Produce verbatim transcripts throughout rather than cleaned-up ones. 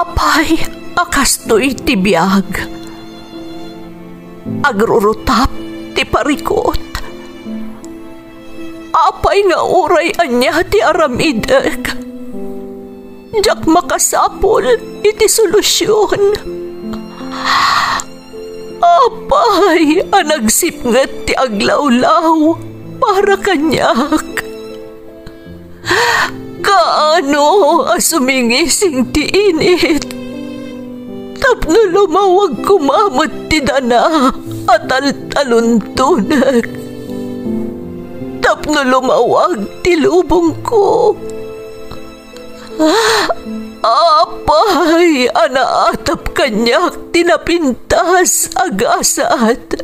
Apay a kastoy ti biag? Agrurutap ti parikut. Apay nga uray ania ti aramidek, diak makasapul iti solusion. Apay a nagsipnget ti aglawlaw para kaniak? Kaano a sumingising ti init tapno lumawag koma met ti dana a taltaluntonek, tapno lumawag ti lubongko? Apay a naatap kaniak ti napintas a gasat?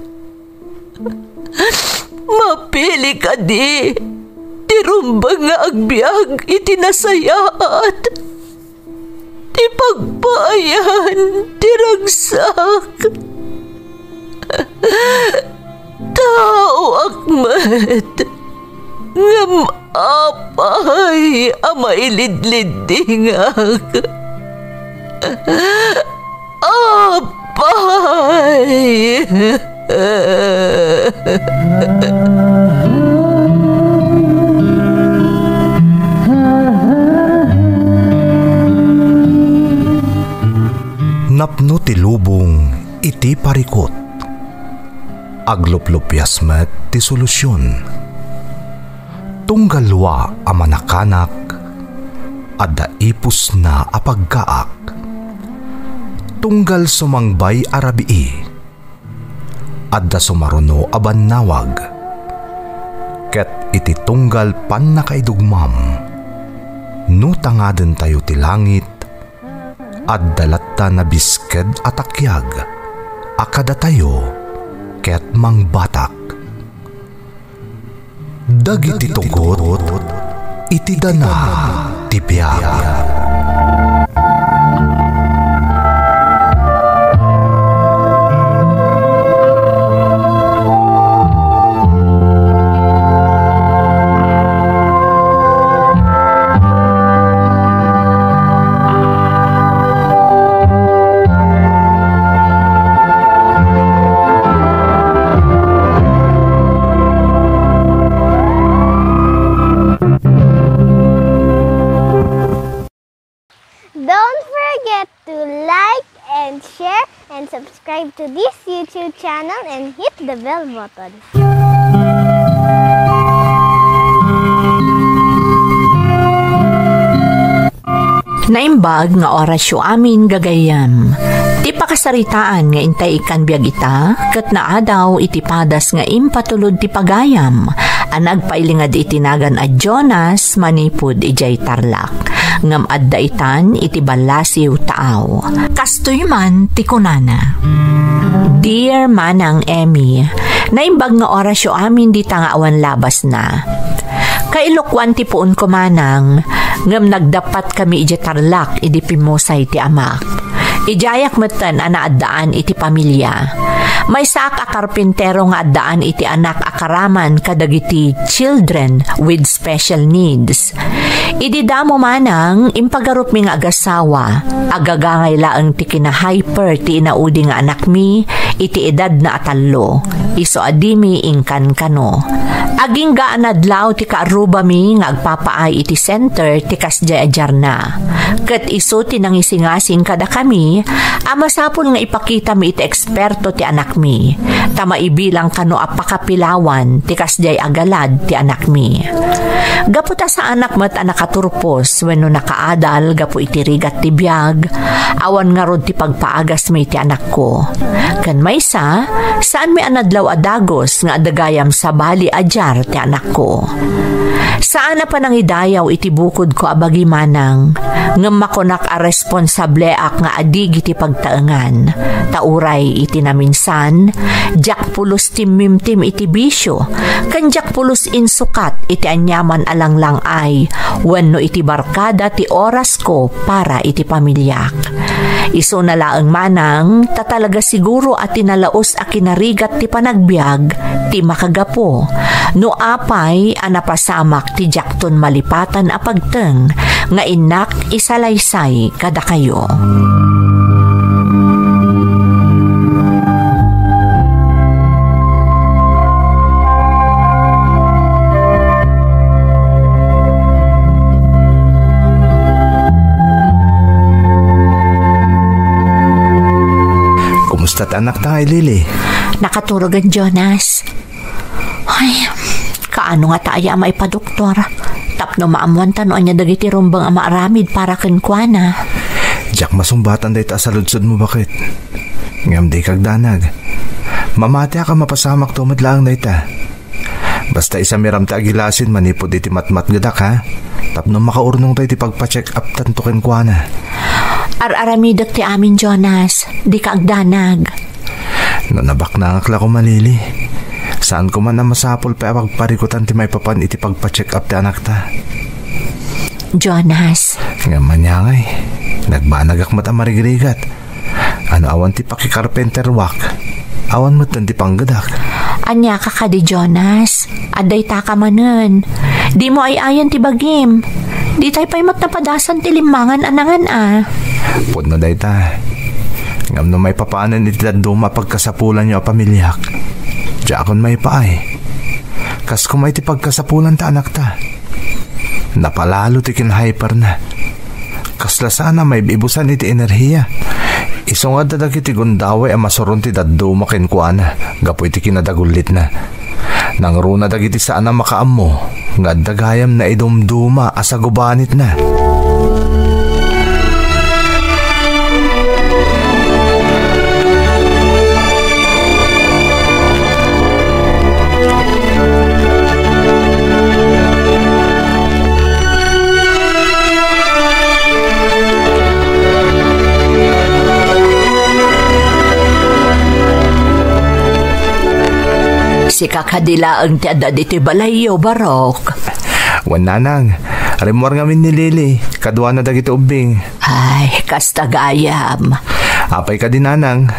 Mapili kadi ti rumbeng nga agbiag iti nasayaat, ti pagpaayan ti ragsak? Taoak met, ngem apay a mailidliddingak? Apay! Napno ti lubong iti parikut. Agluplupias met ti solusion. Tunggal wa a manakanak, adda ipusna a paggaak. Tunggal sumangbay a rabii, adda sumaruno a bannawag. Ket iti tunggal pannakaidugmam, no tangadentayo ti langit, adda latta nabisked a takiag a kadatayo ket mangbatak. Dagiti tugot iti dana ti biag. Don't forget to like and share and subscribe to this YouTube channel and hit the bell button. Naimbag nga orasyo amin, gagayyem. Ti pakasaritaan nga intay ikkan biag ita, ket naadaw iti padas nga impatulod ti pagayam a nagpailingad iti nagan a Jonas manipud idiay Tarlac. Ngem adda itan iti ballasiw taaw. Kastoy man ti kunana, Dear Manang Emmy, naimbag nga orasyo amin dita nga awan labasna. Kailokuan ti puonko, manang, ngem nagdappatkami idiay Tarlac idi pimmusay ti amak. Idiayak metten a naaddaan iti pamilia. Maysaak a karpintero nga addaan iti anak a karaman kadagiti children with special needs. Idi damo, manang, impagarupmi nga agasawa, agagangay laeng ti kinahyper ti inaudi nga anakmi iti edadna a tallo, isu a dimi inkankano. Agingga a nadlaw ti kaarrubami nga agpapaay iti center ti kasdiay a diarna. Ket isu ti nangisingasing kadakami a masapul nga ipakitami iti eksperto ti anakmi, ta maibilang kano a pakapilawan ti kasdiay a galad ti anakmi. Gapu ta saanak met a nakaturpos wenno nakaadal gapu iti rigat ti biag, awan ngarud ti pagpaagasmi iti anakko. Ken maysa, saanmi a nadlaw a dagus nga adda gayam sabali a diar ti anakko. Saan a panangidayaw iti bukodko a bagi, manang, ngem makunak a responsableak nga adigi ti pagtaengan. Ta uray iti naminsan, diak pulos timmimtim iti bisio, ken diak pulos insukat iti aniaman a langlang-ay wenno iti barkada ti orasko para iti pamiliak. Isuna laeng manang ta talaga siguro a ti nalaus a kinarigat ti panagbiag ti makagapu no apay a napasamak ti diakton malipatan a pagteng nga innak isalaysay kadakayo. Kumusta ti anakta, Lily? Nakaturogen, Jonas. Ay, kaano ngata aya a maipadoktor? Tapno maammuanta no ania dagiti rumbeng a maaramid para kenkuana. Diak masungbatan dayta a saludsodmo, baket. Ngem dika agdanag. Mamatiak a mapasamakto met laeng dayta. Basta isamiram ti agilasin manipud iti matmatgedak, ha? Tapno makaurnongto iti pagpa-check up tanto kenkuana. Ar-aramidek ti amin, Jonas. Dika agdanag. No nabaknangak la koma, Lily, saan koma a masapul pay a pagparikutan ti maipapan iti pagpa-check up ti anakta. Jonas. Ngem ania ngay, nagbanagak met a marigrigat. Ano awan ti pakikarpenterwak? Awan met ti panggedak. Ania ka kadi, Jonas? Adda itaka manen. Dimo ay-ayan ti bagim. Ditay pay met napadasan ti limmangan a nangan-a. Pudno dayta. Ngem no maipapanen iti dadduma a pagkasapulanyo a pamiliak, diakon maipaay. Kas koma iti pagkasapulan ta anakta. Napalalo ti kinhyperna. Kasla saan a maib-ibusan iti enerhia. Isu nga adda dagiti gundaway a masuron ti dadduma kenkuana gapu iti kinadagullitna. Nangruna dagiti saan a makaammo nga adda gayam naidumduma a sagubanitna. Sika kadi laeng ti adda ditoy balayyo, Barok? Wen, nanang. Rimmuar ngamin ni Lily, kaduana dagiti ubbing. Ay, kasta gayam. Apay kadi, nanang?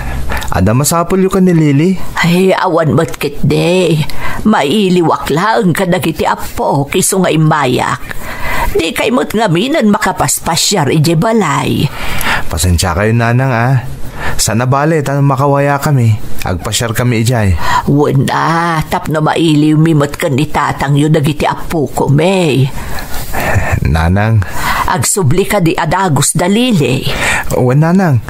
Adda masapulyo ken ni Lily? Ay, awan met ketdi. Mailiwak laeng kadagiti appok isu nga immayak. Dikay met ngaminen makapaspasiar idiay balay. Pasensiakayo, nanang, a. Saan a bale, ta no makawayakami, agpasiarkami idiay. Wen a, tapno mailiwmi met ken ni tatangyo dagiti appokomi. Nanang. Agsubli kadi a dagus da Lily? Wen, nanang.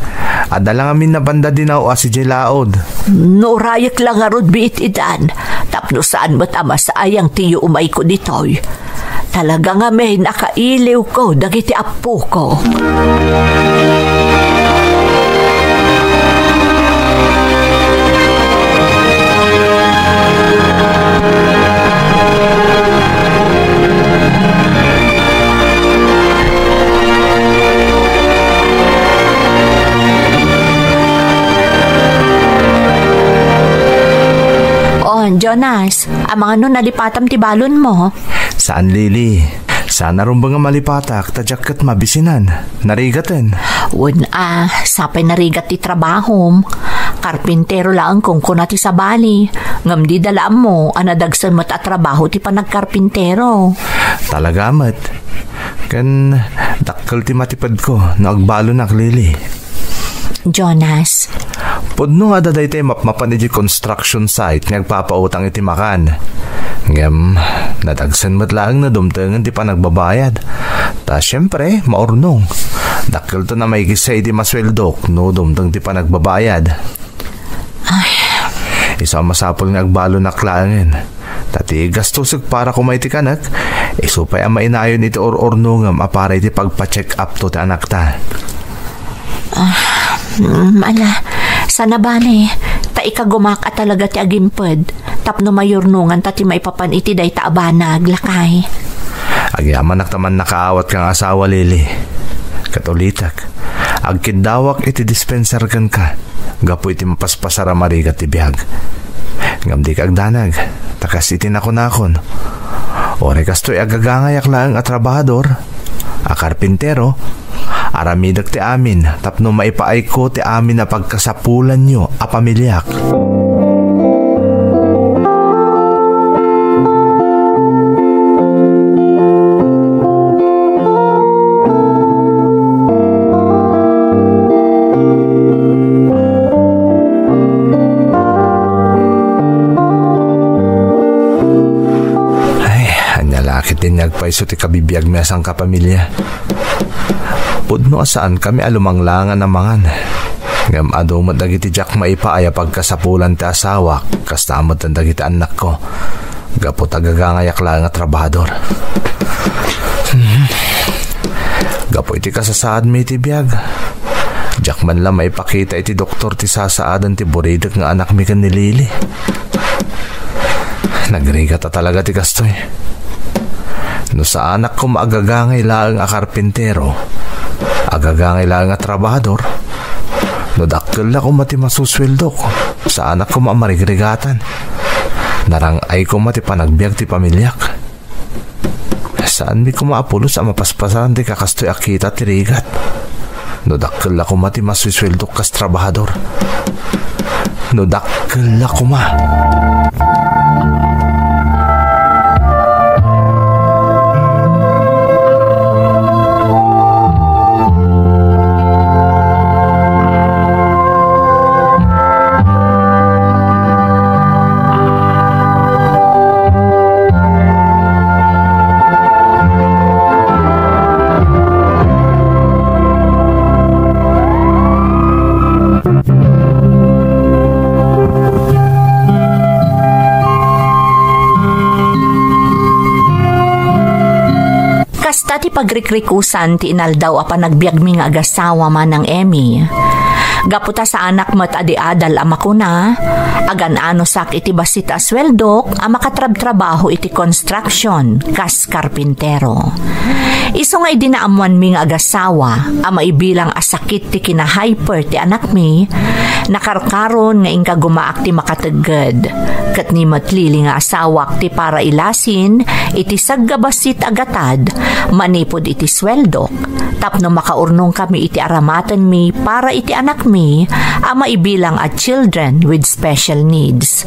Adda la ngamin a banda dinaw a idiay laod. No urayek la ngarud biit idan, tapno saan met a masaayang ti yuumayko ditoy. Talaga ngamin a kailiwko dagiti appoko. Oh, Jonas, amangan no nalipatam ti balonmo? Saan, Lily. Saan a rumbeng a malipatak, ta diak ket mabisinan. Narigaten. Wen a, sapay narigat ti trabahom. Karpintero laeng kunkuna ti sabali. Ngem dida la ammo a nadagsen met a trabaho ti panagkarpintero. Talaga met. Ken dakkel ti matipedko no agbalonak, Lily. Jonas. Pudno nga adda daytoy mapmapan iti construction site nga agpapautang iti makan. Ngem, nadagsen met laeng no dumtengen ti panagbabayad. Ta, siempre, maurnong. Dakkelton a maikissa iti masueldok no dumteng ti panagbabayad. Ay. Isu a masapul nga agbalonak laengen. Ta ti gastosek para koma iti kanek, isu pay a mainayon iti ur-urnongem a para iti pagpa-check up to ti anakta. Ah, mm, ala, saan a bale, ta ikagumak a talaga ti agimped, tapno mayurnongan ta ti maipapan iti dayta a banag, lakay. Agyamanak ta mannakaawat kang asawa, Lily. Ket ulitek, agkiddawak iti dispenser kenka, gapu iti mapaspasar a marigat ti biag. Ngem dika agdanag, ta kas iti nakunakon, uray kastoy agagangayak laeng a trabahador, a karpintero, Aramidek ti amin tapno maipaayko ti amin a pagkasapulanyo a pamiliak. Ay, ania la ket ti agpayso ti kabibiagmi a sangkapamilya. Pudno a saankami a lumanglangan a mangan. Ngem adu met dagiti diak maipaay a pagkasapulan ti asawak, kasta met dagiti annakko. Gapu ta gagangayak laeng a trabahador. Gapu iti kasasaadmi iti biag, diak man la maipakita iti doktor ti sasaadan ti buridek nga anakmi ken ni Lily. Nagrigata talaga ti kastoy. No saanak koma a gagangay laeng a karpintero, a gagangay laeng a trabahador, no dakkel la koma ti masusweldok, saanak koma a marigrigatan. Narang-ay koma ti panagbiag ti pamiliak. Saanmi koma a pulos a mapaspasan ti kakastoy a kita ti rigat. No dakkel la koma ti masusweldok kas trabahador. No dakkel la koma. Kasta ti pagrikrikusan ti inaldaw a panagbiagmi nga agasawa, Manang Emmy. Gapu ta saanak met a di adal a makuna, agan-anosak iti bassit a sueldok a makatrabtrabaho iti construction kas karpintero. Isu nga idi naammoanmi nga agasawa a maibilang a sakit ti kinahyper ti anakmi, nakarkaron nga inkagumaak ti makategged. Ket ni met Lily nga asawak ti para ilasin iti sagga bassit a gatad manipud iti sueldok, tapno makaurnongkami iti aramatenmi para iti anakmi a maibilang a children with special needs.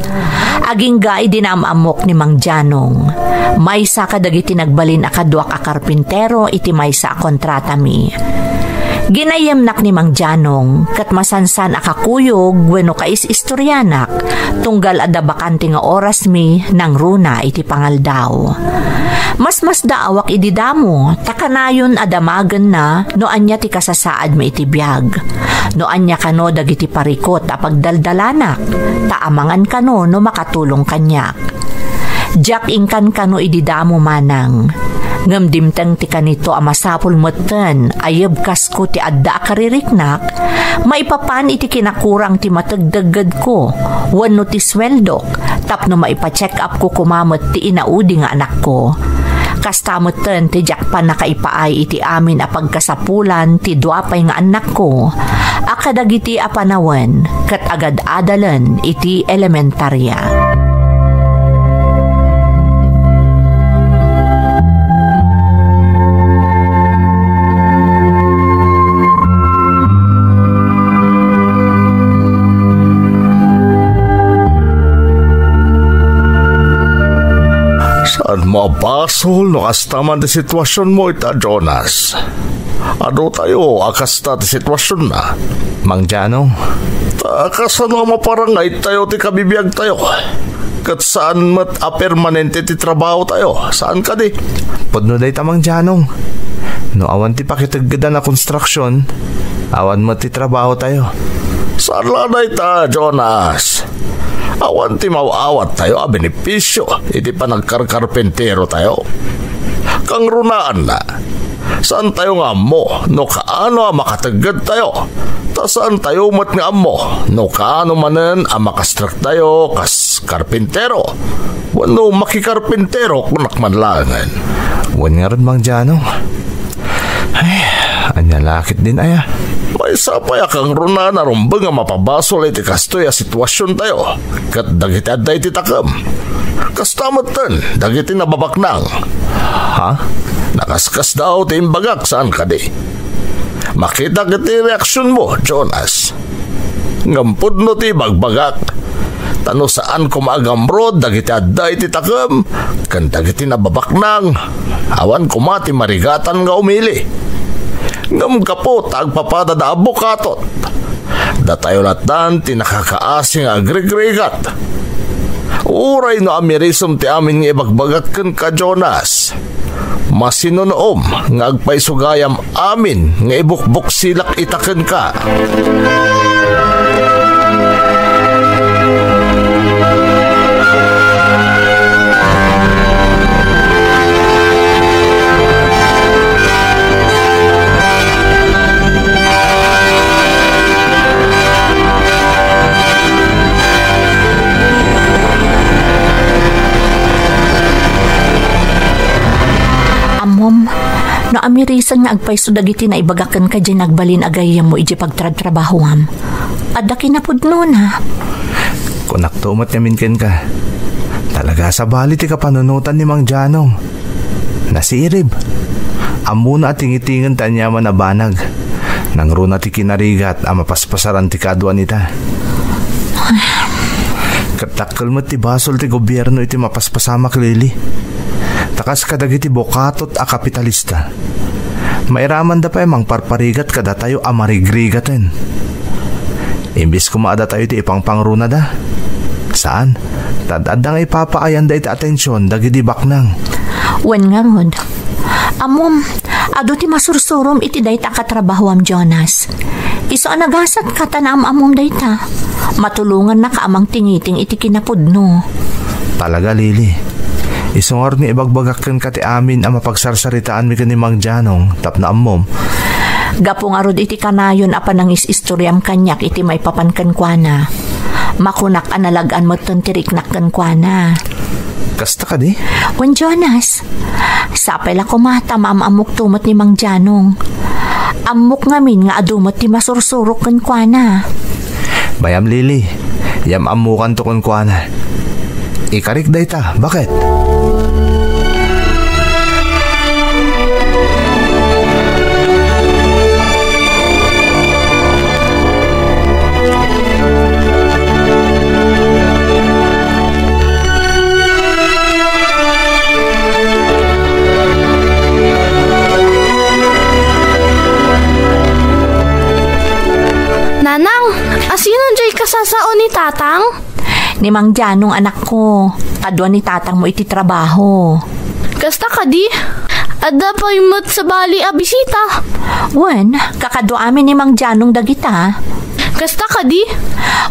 Agingga idi naam-ammok ni Mang Janong, maysa kadagiti nagbalin a kaduak a karpintero iti maysa a kontratami. Ginayyemnak ni Mang Janong ket masansan a kakuyog wenno kais-istorianak tunggal adda bakante nga orasmi nangruna iti pangaldaw. Masmasdaawak idi damo ta kanayon a damagenna no ania ti kasasaadmi iti biag, no ania kano dagiti parikut a pagdaldalanak, ta amangan kano no makatulong kaniak. Diak inkankano idi damo, Manang. Ngem dimteng ti kanito a masapul metten a yebkasko ti adda a kaririknak, maipapan iti kinakurang ti mategteggedko wenno ti sueldok tapno maipa-check-upko koma met ti inaudi nga anakko. Kasta metten ti diak pannakaipaay iti amin a pagkasapulan ti dua pay nga annakko a kadagiti a panawen ket agad-adalen iti elementaria. Saanmo a basol no kasta man ti situasionmo ita, Jonas. Adutayo a kasta ti situasionna, Mang Janong. Ta kasano a maparangaytayo ti kabibiagtayo? Ket saan met a permanente ti trabahotayo. Saan kadi? Pudno dayta, Mang Janong. No awan ti pakiteggedan a konstruksion, awan met ti trabahotayo. Saan la dayta, Jonas. Awan ti maaw-awattayo a benepisio iti panagkarkarpinterotayo. Kangrunaanna, saantayo nga ammo no kaano a makateggedtayo, ta saantayo met nga ammo no kaano manen a makastrektayo kas karpintero wenno makikarpintero, kunak man laengen. Wen ngarud, Mang Janong. Ay, ania la ketdin aya? Maysa pay a kangrunaan a rumbeng a mapabasol iti kastoy a situasiontayo ket dagiti adda iti takem. Kasta metten dagiti nababaknang. Ha? Nakaskasdaaw ti imbagak, saan kadi? Makitak iti reaksionmo, Jonas. Ngem pudno ti ibagbagak, ta no saan koma a gamrod dagiti adda iti takem ken dagiti nababaknang, awan koma ti marigatan nga umili. Ngem gapu ta agpapadada a bukatot, datayo lattan ti nakakaasi nga agrigrigat. Uray no amirisem ti amin nga ibagbagak kenka, Jonas, masinunoom nga agpayso gayam amin nga ibukbuksilak ita kenka. Ammom, no amirisem nga agpayso dagiti naibagak kenka diay nagbalin a gayyemmo idiay pagtratrabahoam, adda kinapudnona. Kunakto met ngamin kenka, talaga a sabali ti kapanunotan ni Mang Janong. Nasirib. Ammona a tingitingen ti aniaman a banag. Nangruna ti kinarigat a mapaspasaran ti kaaduan ita. Ket dakkel met ti basol ti gobierno iti mapaspasamak, Lily. Ta kas kadagiti bukatot a kapitalista, mairamanda pay a mangparparigat kadatayo a marigrigaten. Imbes koma a datayo ti ipangpangrunada. Saan? Ta ad-adda nga ipapaayanda iti atension dagiti baknang. Wen ngarud, ammom, adu ti masursurom iti dayta a katrabahoam, Jonas. Isu a nagasatka ta naam-ammom dayta. Matulongannaka a mangtingiting iti kinapudno. Talaga, Lily. Isu ngarud nga ibagbagak kenka ti amin a mapagsarsaritaanmi ken ni Mang Janong tapno ammom. Gapu ngarud iti kanayon a panangis-istoriam kaniak iti maipapan kenkuana, makunak a nalag-an metten ti riknak kenkuana. Kasta kadi? Wen, Jonas. Sapay la koma ta maam-ammokto met ni Mang Janong. Ammok ngamin nga adu met ti masursurok kenkuana. Bay-am, Lily, yam-ammokanto kenkuana. Ikarik dayta, baket? Nanang, asino jay kasasao ni Tatang? Ni Mang Janong, anakko. Kadua ni tatangmo iti trabaho. Kasta kadi? Adda pay met sabali a bisita? Wen, kakaduami ni Mang Janong dagita. Kasta kadi?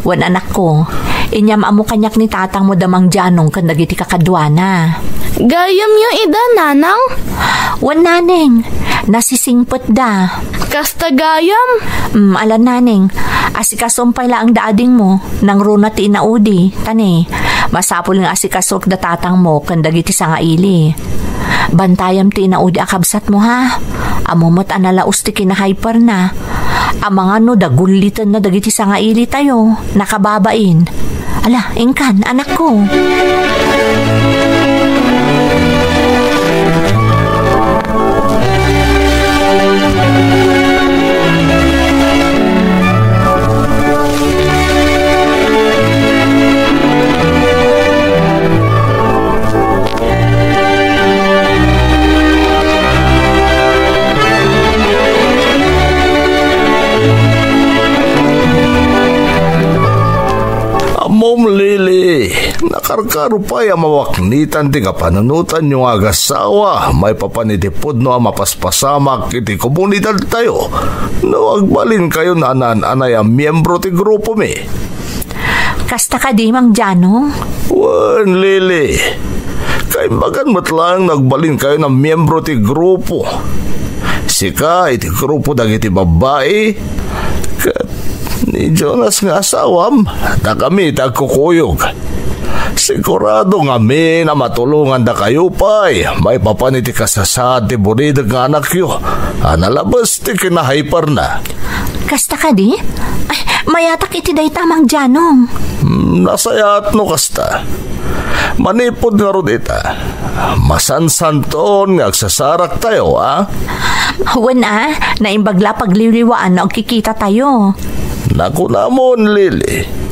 Wen, anakko. Inyam-ammo kaniak ni tatangmo da Mang Janong ken dagiti kakaduana. Gayamyo ida, Nanang? Wen, Naneng. Nasisingpetda. Kasta gayam? Mm, ala, Naneng. Asikasom pay laeng da adingmo. Nangruna ti inaudi, ta ne, masapul nga asikasok da tatangmo ken dagiti sangaili. Bantayam ti inaudi a kabsatmo, ha? Ammo met a nalaus ti kinahyperna. Amangan no dagullitenna dagiti sangaili tayo, nakababain. Ala, inkan, anakko. Ammom, Lily, nakarkaro pay a mawaknitan ti kapanunotanyo nga agasawa maipapan iti pudno a mapaspasamak iti komunidadtayo no agbalinkayon a naan-anay a miembro ti grupomi. Kasta kadi, Mang Janong? Wen, Lily. Kaimbagan met laeng no agbalinkayon a miembro ti grupo. Sika iti grupo dagiti babbai, ket ni Jonas nga asawam, ta kami ti agkukuyog. Sigurado ngamin a matulongandakayo pay maipapan iti kasasaad ti buridek nga anakyo a nalabes ti kinahyperna. Kasta kadi? Ay, mayatak iti dayta, Mang Janong. Hmm, nasayaat no kasta. Manipud ngarud ita, masansanton nga agsasaraktayo, a? Wen a, naimbag la pagliwliwaan no agkikitatayo. Nakunamon, Lily.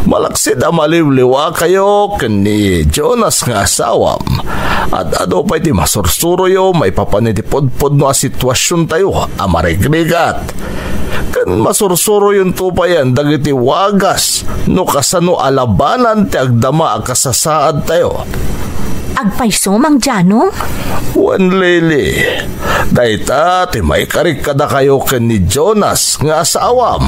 Malaksid a maliwliwakayo ken ni Jonas nga asawam, ad-adu pay ti masursuroyo maipapan iti pudpudno a situasiontayo a marigrigat. Ken masursuroyonto payen dagiti wagas no kasano a labanan ti agdama a kasasaadtayo. Agpayso, Mang Janong? Wen, Lily, dayta ti maikarik kadakayo ken ni Jonas nga asawam.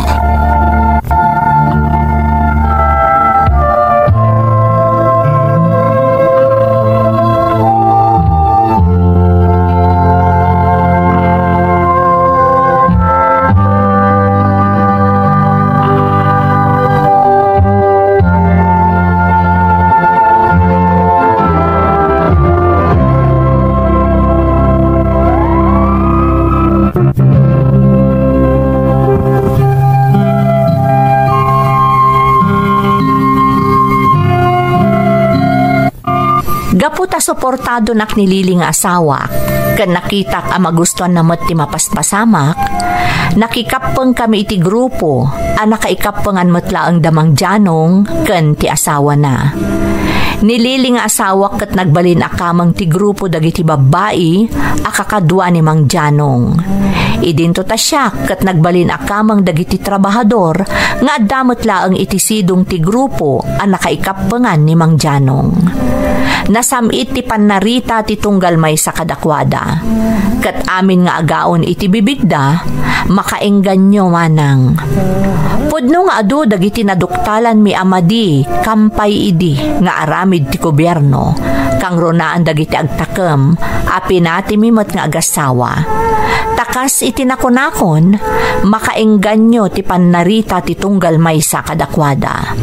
Gapu ta suportadonak ni Lily nga asawak, ken nakitak a magustuanna met ti mapaspasamak, nakikappengkami iti grupo a nakaikappengan met laeng da Mang Janong ken ti asawana. Ni Lily nga asawak ket nagbalin a kameng ti grupo dagiti babbai a kakadua ni Mang Janong. Idinto ta siak ket nagbalin a kameng dagiti trabahador nga adda met laeng iti sidong ti grupo a nakaikappengan ni Mang Janong. Nasam-it ti pannarita ti tunggal maysa kadakuada. Ket amin nga agaon iti bibigda, makaengganyo manang. Pudno nga adu dagiti naduktalanmi a madi kampay idi nga aramid ti gobierno, kangrunaan dagiti agtakem a pinatimi met nga agasawa. Ta kas iti nakunakon, makaengganyo ti pannarita ti tunggal maysa kadakuada.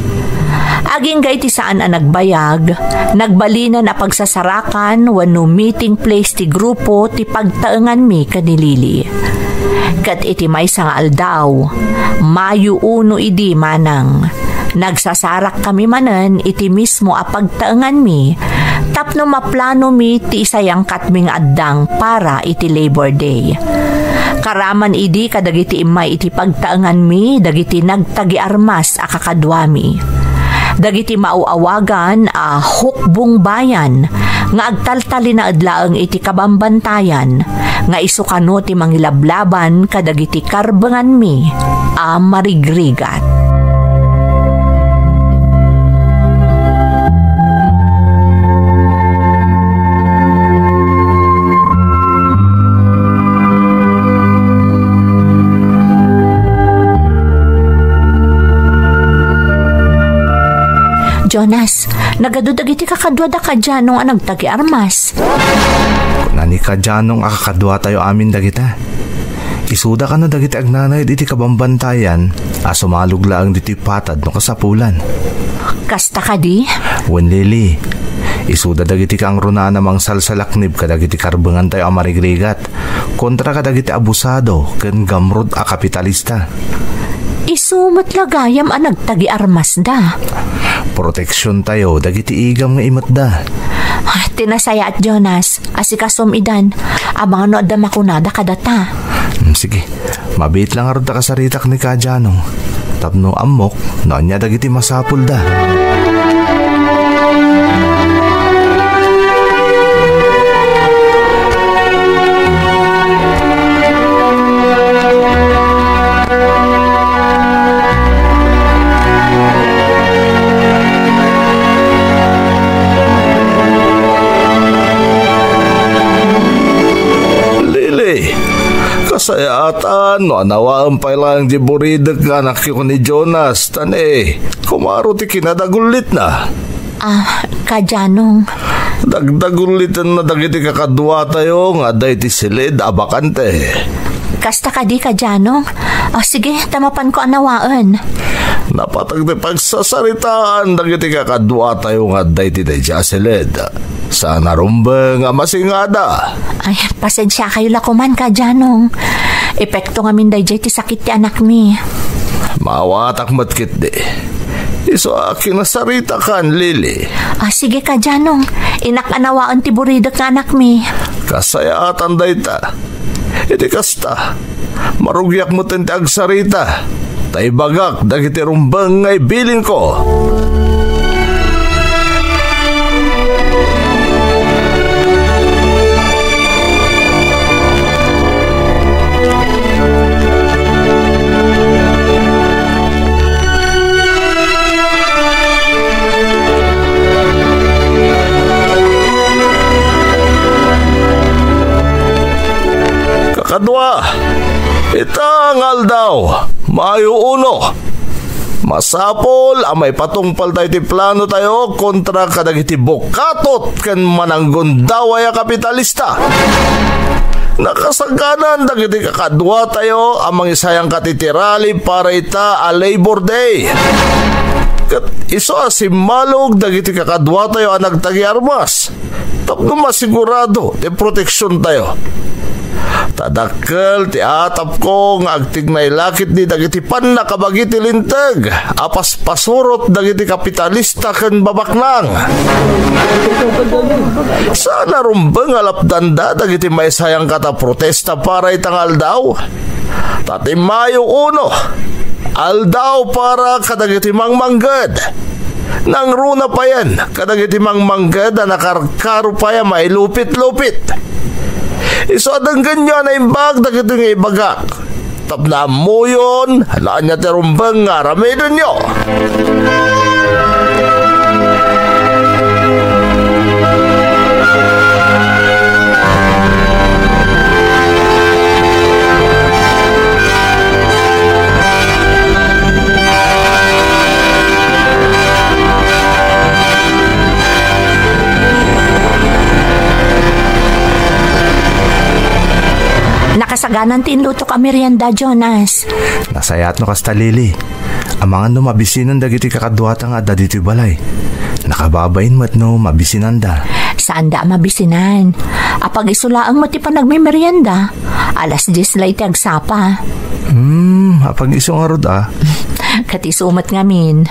Agingga iti saan a nagbayag, nagbalinen a pagsasarakan wenno meeting place ti grupo ti pagtaenganmi ken ni Lily. Ket iti maysa nga aldaw, Mayo uno idi manang, nagsasarakkami manen iti mismo a pagtaenganmi tapno maplanomi ti isayangkatmi nga addang para iti Labor Day. Karaman idi kadagiti immay iti pagtaenganmi dagiti nagtagiarmas a kakaduami. Dagiti maaw-awagan a hukbong bayan nga agtaltalinaed laeng iti kabambantayan nga isu kano ti mangilablaban kadagiti karbenganmi a marigrigat. Jonas, nagadu dagiti kakaduada ka Janong a nagtagiarmas. Kuna ni ka Janong a kakaduatayo amin dagita. Isuda kano dagiti agnanaed iti kabambantayan a sumalog laeng ditoy patad no kasapulan. Kasta kadi? Wen, Lily, isuda dagiti kangrunaan a mangsalsalaknib kadagiti karbengantayo a marigrigat kontra kadagiti abusado ken gamrud a kapitalista. Isu met la gayam a nagtagiarmasda. Proteksiontayo dagiti igam nga imetda. Ah, ti nasayaat, Jonas. Asikasom idan. Amangan no adda makunada kadata. Hmm, sige. Mabiit la ngarud ta kasaritak ni ka Janong. Tapno ammok no ania dagiti masapulda. Lily, kasayaatan no anawaem pay laeng ti buridek nga anakyo ken ni Jonas, ta ne, kumaro ti kinadagullitna. Ah, ka Janong. Dagdagullitenna dagiti kakaduatayo nga adda iti silid a bakante. Kasta kadi ka Janong? Ah, sige, ta mapanko a nawaen. Napateg ti pagsasaritaan dagiti kakaduatayo nga adda iti daydiay a silid. Saan a rumbeng a masingada. Ay, pasensiakayo la koman ka Janong. Epekto ngamin daydiay ti sakit ti anakmi. Maawatak met ketdi. Isu a kinasaritakan, Lily. Ah, sige ka, Janong. Innak a nawaen ti buridek nga anakmi. Kasayaatan dayta. Iti kasta, marugiak metten ti agsarita. Ta ibagak dagiti rumbeng nga ibilinkon. Kakadua, ita nga aldaw, Mayo uno, masapul a maipatungpaltayo ti planotayo kontra kadagiti bukatot ken mananggundaway a kapitalista. Nakasaganan dagiti kakaduatayo a mangisayangkat iti rally para ita a Labor Day. Ket isu a simmalog dagiti kakaduatayo a nagtagiarmas tapno masigurado ti proteksiontayo. Ta dakkel ti atapko nga agtignay la ketdi dagiti pannakabagi ti linteg a paspasurot dagiti kapitalista ken babaknang. Saan a rumbeng a lapdanda dagiti maisayangkat a protesta para ita nga aldaw. Ta ti Mayo uno, aldaw para kadagiti mangmangged. Nangruna payen kadagiti mangmangged a nakarkaro pay a mailupit-lupit. Isu a denggenyo a naimbag dagitoy nga ibagak. Tapno ammoyon no ania ti rumbeng nga aramidenyo. Nakasaganan ti inlutok a merienda, Jonas. Nasayaat no kasta, Lily. Amangan no mabisinan dagiti kakaduata nga adda ditoy balay. Nakababain met no mabisinanda. Saanda a mabisinan. Apag-isu laeng met ti panagmemerienda. Alas dies la iti agsapa. Hmm, apag-isu ngarud a. Ket isu met ngamin.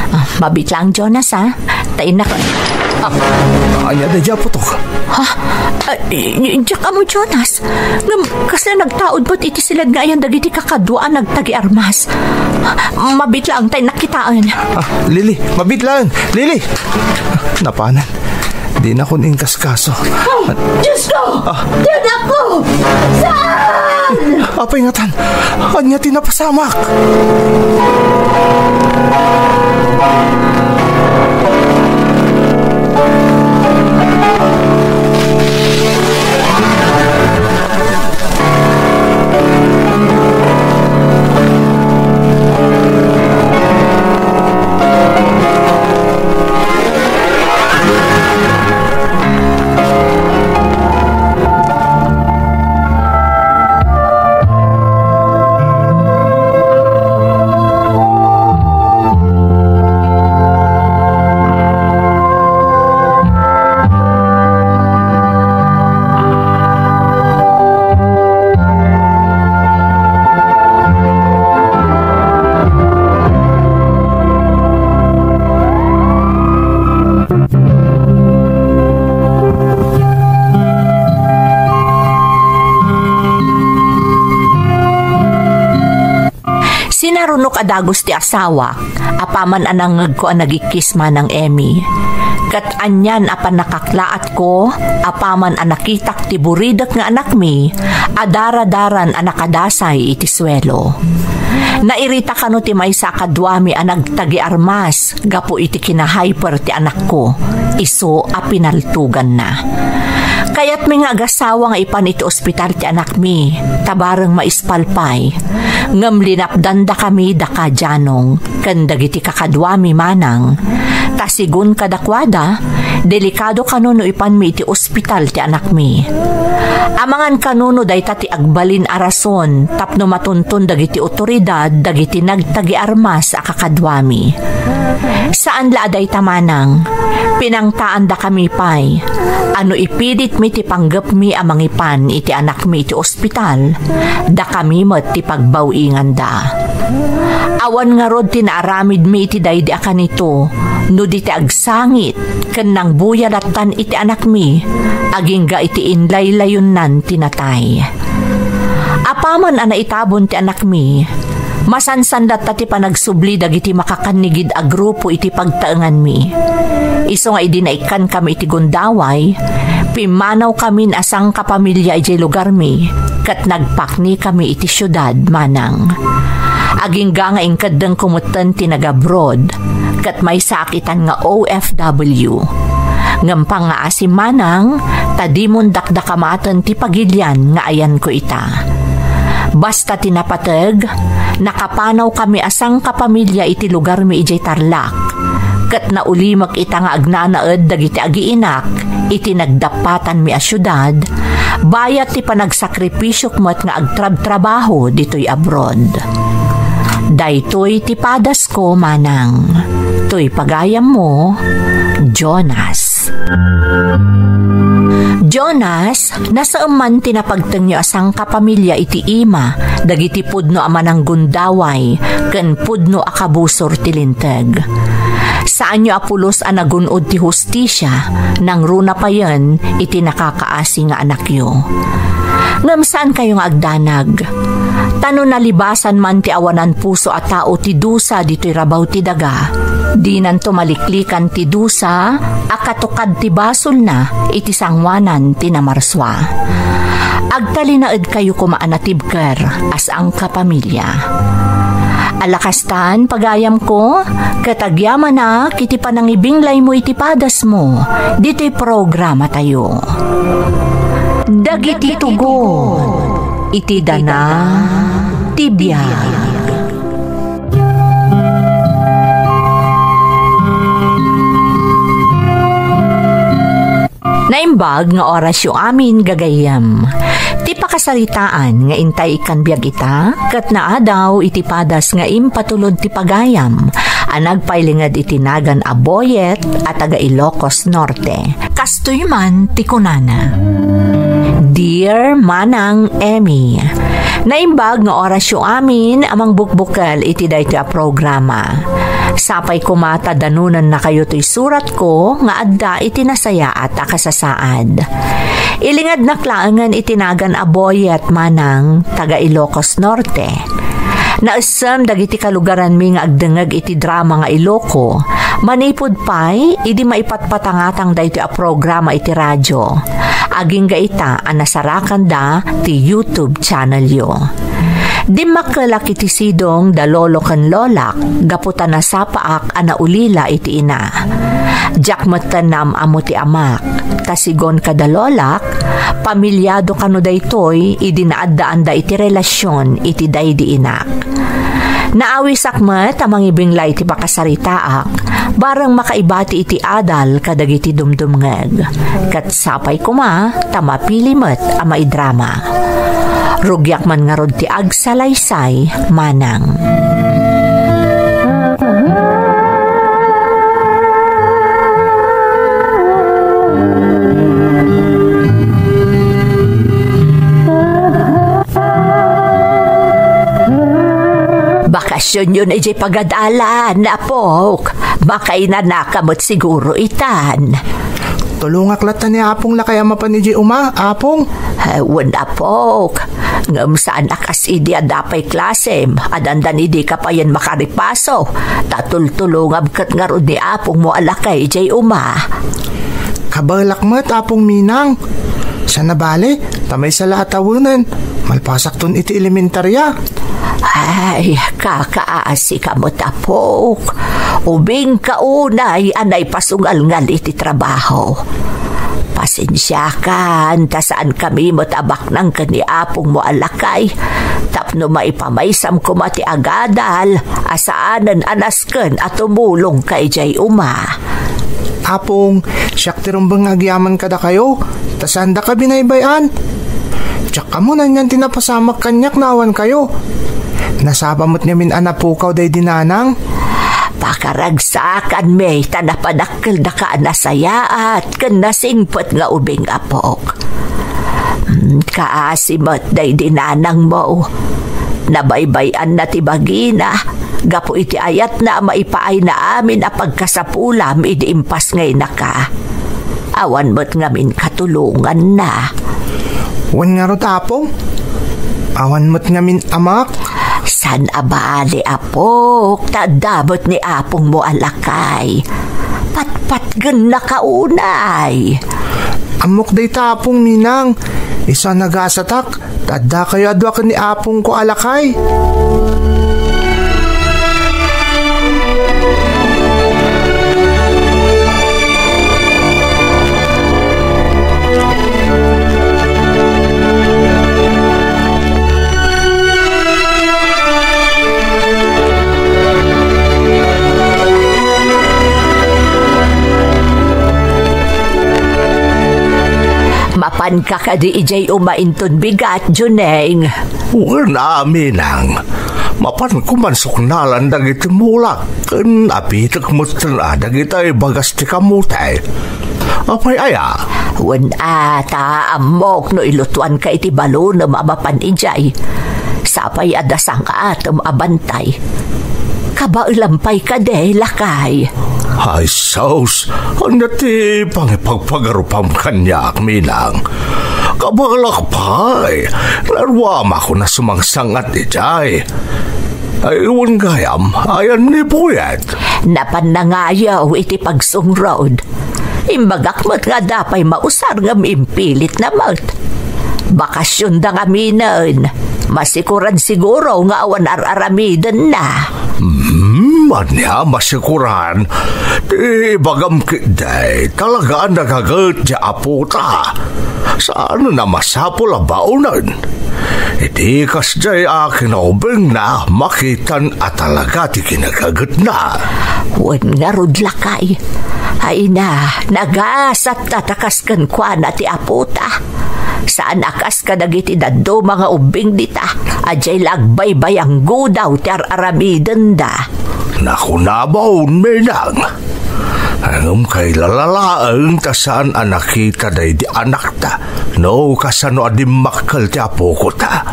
Ah, mabiit laeng, Jonas, a. Ta innak. Ah, ania daydiay a putok? Ha? Ah, i-, i-, diak ammo, Jonas. Ngem, kasla nagtaud met iti silad nga ayan dagiti kakadua a nagtagiarmas. Mabiit laeng ta innak kitaen. Ah, Lily, mabiit laeng. Lily! Napanan. Dinakon inkaskaso. Oh, Diyos ko! Ah. Ti anakko! Saan? Apay ngatan? Ania ti napasamak? Sinarunok a dagus ti asawak, apaman a nangngegko a nagikkis manang Emmy. Ket anian a pannakaklaatko, apaman a nakitak ti buridek nga anakmi a daradaran a nakadasay iti suelo. Nairita kano ti maysa a kaduami a nagtagiarmas gapu iti kinahyper ti anakko, isu a pinaltuganna. Kayatmi nga agasawa nga ipan iti ospital ti anakmi, ta bareng maispal pay. Ngem linapdandakami daka Janong ken dagiti kakaduami manang, ta a sigun kadakuada, delikado kano no ipanmi iti ospital ti anakmi. Amangan kano no dayta ti agbalin a rason tapno matunton dagiti otoridad dagiti nagtagiarmas a kakaduami. Saan la a dayta manang, pinangtaandakami pay a no ipilitmi ti panggepmi a mangipan iti anakmi iti ospital, dakami met ti pagbaw-inganda. Awan ngarud ti naaramidmi iti daydi a kanito, no di ti agsangit ken nangbuya lattan iti anakmi, agingga iti inlaylayonnan ti natay. Apaman a naitabon ti anakmi, masansan latta ti panagsubli dagiti makakannigid a grupo iti pagtaenganmi. Isu nga idi naikkankami iti gundaway, pimmanawkamin a sangkapamilya idiay lugarmi, ket nagpaknikami iti siudad, manang. Agingga nga inkeddengko metten ti nagabroad, ket maysaak itan nga O F W. Ngem pangngaasim manang, ta dimon dakdakamaten ti pagilian nga ayanko ita. Basta ti napateg, nakapanawkami a sangkapamilya iti lugarmi idiay Tarlac. Ket naulimek ita nga agnanaed dagiti agiinak iti nagdappatanmi a siudad, bayat ti panagsakripisyok met nga agtrabtrabaho ditoy abroad. Daytoy ti padasko, manang. Toy pagayammo, Jonas. Jonas, nasaem man ti napagtengyo a sangkapamilya iti ima dagiti pudno a mananggundaway ken pudno a kabusor ti linteg. Saanyo a pulos a nagun-od ti hustisia, nangruna payen iti nakakaasi nga anakyo. Ngem saankayo nga agdanag. Ta no nalibasan man ti awanan puso a tao ti dusa ditoy rabaw ti daga, dinanto maliklikan ti dusa a katukad ti basolna iti sangoanan ti namarsua. Agtalinaedkayo koma a natibker a sangkapamilya. Ala kastan, pagayamko, ket agyamanak iti panangibinglaymo iti padasmo ditoy programatayo. Dagiti tugon iti dana ti biag. Naimbag nga orasyo amin, gagayyem. Ti pakasaritaan nga intay ikkan biag ita, ket naadaw iti padas nga impatulod ti pagayam a nagpailinged iti nagan a Boyet a taga Ilocos Norte. Kastoy man ti kunana, "Dear Manang Emmy, naimbag nga orasyo amin a mangbukbukel iti daytoy a programa. Sapay koma ta danonannakayo toy suratko nga adda iti nasayaat a kasasaad. Ilingednak laengen iti nagan a Boyet, manang, taga Ilocos Norte. Naessem dagiti kalugaranmi nga agdengngeg iti drama nga Iloco, manipud pay idi maipatpatangatang daytoy a programa iti radio. Agingga ita a nasarakanda ti YouTube channelyo. Dimmakkelak iti sidong da lolo ken lolak gapu ta nasapaak a naulila iti ina. Diak metten naam-ammo ti amak, ta sigun kada lolak, pamilyado kano daytoy idi naaddaanda iti relasion iti daydi inak. Naawisak met a mangibinglay iti pakasaritaak, bareng makaibati iti adal kadagiti dumdumngeg. Ket sapay koma ta mapili met a maidrama. Rugiak man ngarud ti agsalaysay, manang." Bakasionyo na idiay pagadalan, apok. Makainanaka met siguro itan. Tulongak latta ni Apong lakay a mapan idiay uma, Apong. Eh, wen, apok. Ngem saan a kas idi adda pay klasem, a dandan idi ka payen makaripaso, ta tultulongam ket ngarud ni Apongmo a lakay idiay uma. Kabaelak met, Apong Minang. Saan a bale, ta maysa la a tawenen, malpasakton iti elementarya. Ay, kakaasi ka met, apok. Ubingka unay a naipasungalngal iti trabaho. Pasensiakan ta saankami met a baknang ken ni apongmo a lakay, tapno maipamaysam koma ti agadal a saanen a nasken a tumulongka idiay uma. Apong, siak ti rumbeng nga agyaman kadakayo, ta saandaka binaybay-an. Diak ammo no anian ti napasamak kaniak no awan kayo. Nasapa met ngamin a napukaw daydi nanang. Pakaragsakanmi ta napadakkeldaka a nasayaat ken nasingpet nga ubing, apok. Hmm, kaasi met daydi nanangmo. Nabaybay-anna ti bagina gapu iti ayatna a maipaayna amin a pagkasapulam idi impasngaynaka. Awan met ngamin katulonganna. Wen ngarud, apong? Awan met ngamin amak? Saan a bale, apok, ta adda met ni apongmo a lakay. Patpatgennaka unay. Ammok dayta, Apong Minang. Isu a nagasatak, ta addakayo a dua ken ni apongko a lakay. Mapanka kadi idiay uma inton bigat, Juneng? Wen a, Minang. Mapanko man suknalan dagiti mulak ken abitek metten a dagiti bagas ti kamote. Apay aya? Wen a, ta ammok no ilutuanka iti balonem a mapan idiay. Sapay a dasangaatem a bantay. Kabaelam pay kadi, lakay? Ay, sus! Ania ti pangipagpagarupam kaniak, Minang? Kabaelak pay. Naruamako a sumangsangat idiay. Ay, wen gayam, ayan ni Buyet? Napan nangayo iti pagsungrod. Imbagak met nga adda pay mausar ngem impilitna met. Bakasionda ngaminen. Masikuran siguro nga awan ar-aramidenna. Hmm, ania masikuran? Ti ibagam ketdi, talaga a nagaget ti apota. Saan a masapul a baonen. Iti kasdiay a kinaubingna, makitan a talaga ti kinagagetna. Wen ngarud, lakay. Ay na, nagasatta ta kas kenkuana ti apota. Saan a kas kadagiti dadduma nga ubbing dita, a diay la agbaybayanggudaw ti ar-aramidenda. Nakunabaon, Minang. Ngem kailala laeng ta saan a nakita daydi anakta no kasano a dimmakkel ti apokota.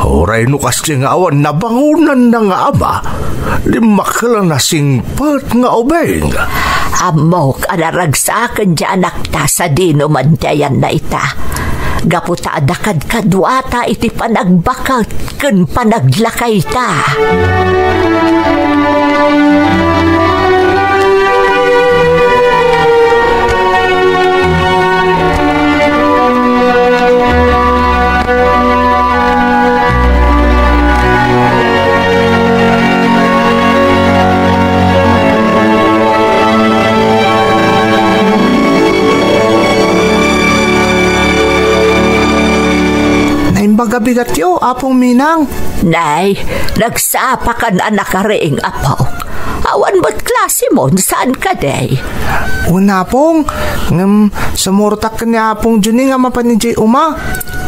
Uray no kasdi nga awan nabangonanna nga ama, dimmakkel a nasingpet nga ubing. Ammok a naragsaken ti anakta sadino man ti ayanna ita. Gapu ta adda kadkaduata iti panagbaket ken panaglakayta. Naimbag a bigatyo, Apong Minang. Nay, nagsapakan a nakariing, apok. Awan met klasimon, saan kadi? Wen, Apong, ngem sumurtak ken ni Apong Juning a mapan idiay uma.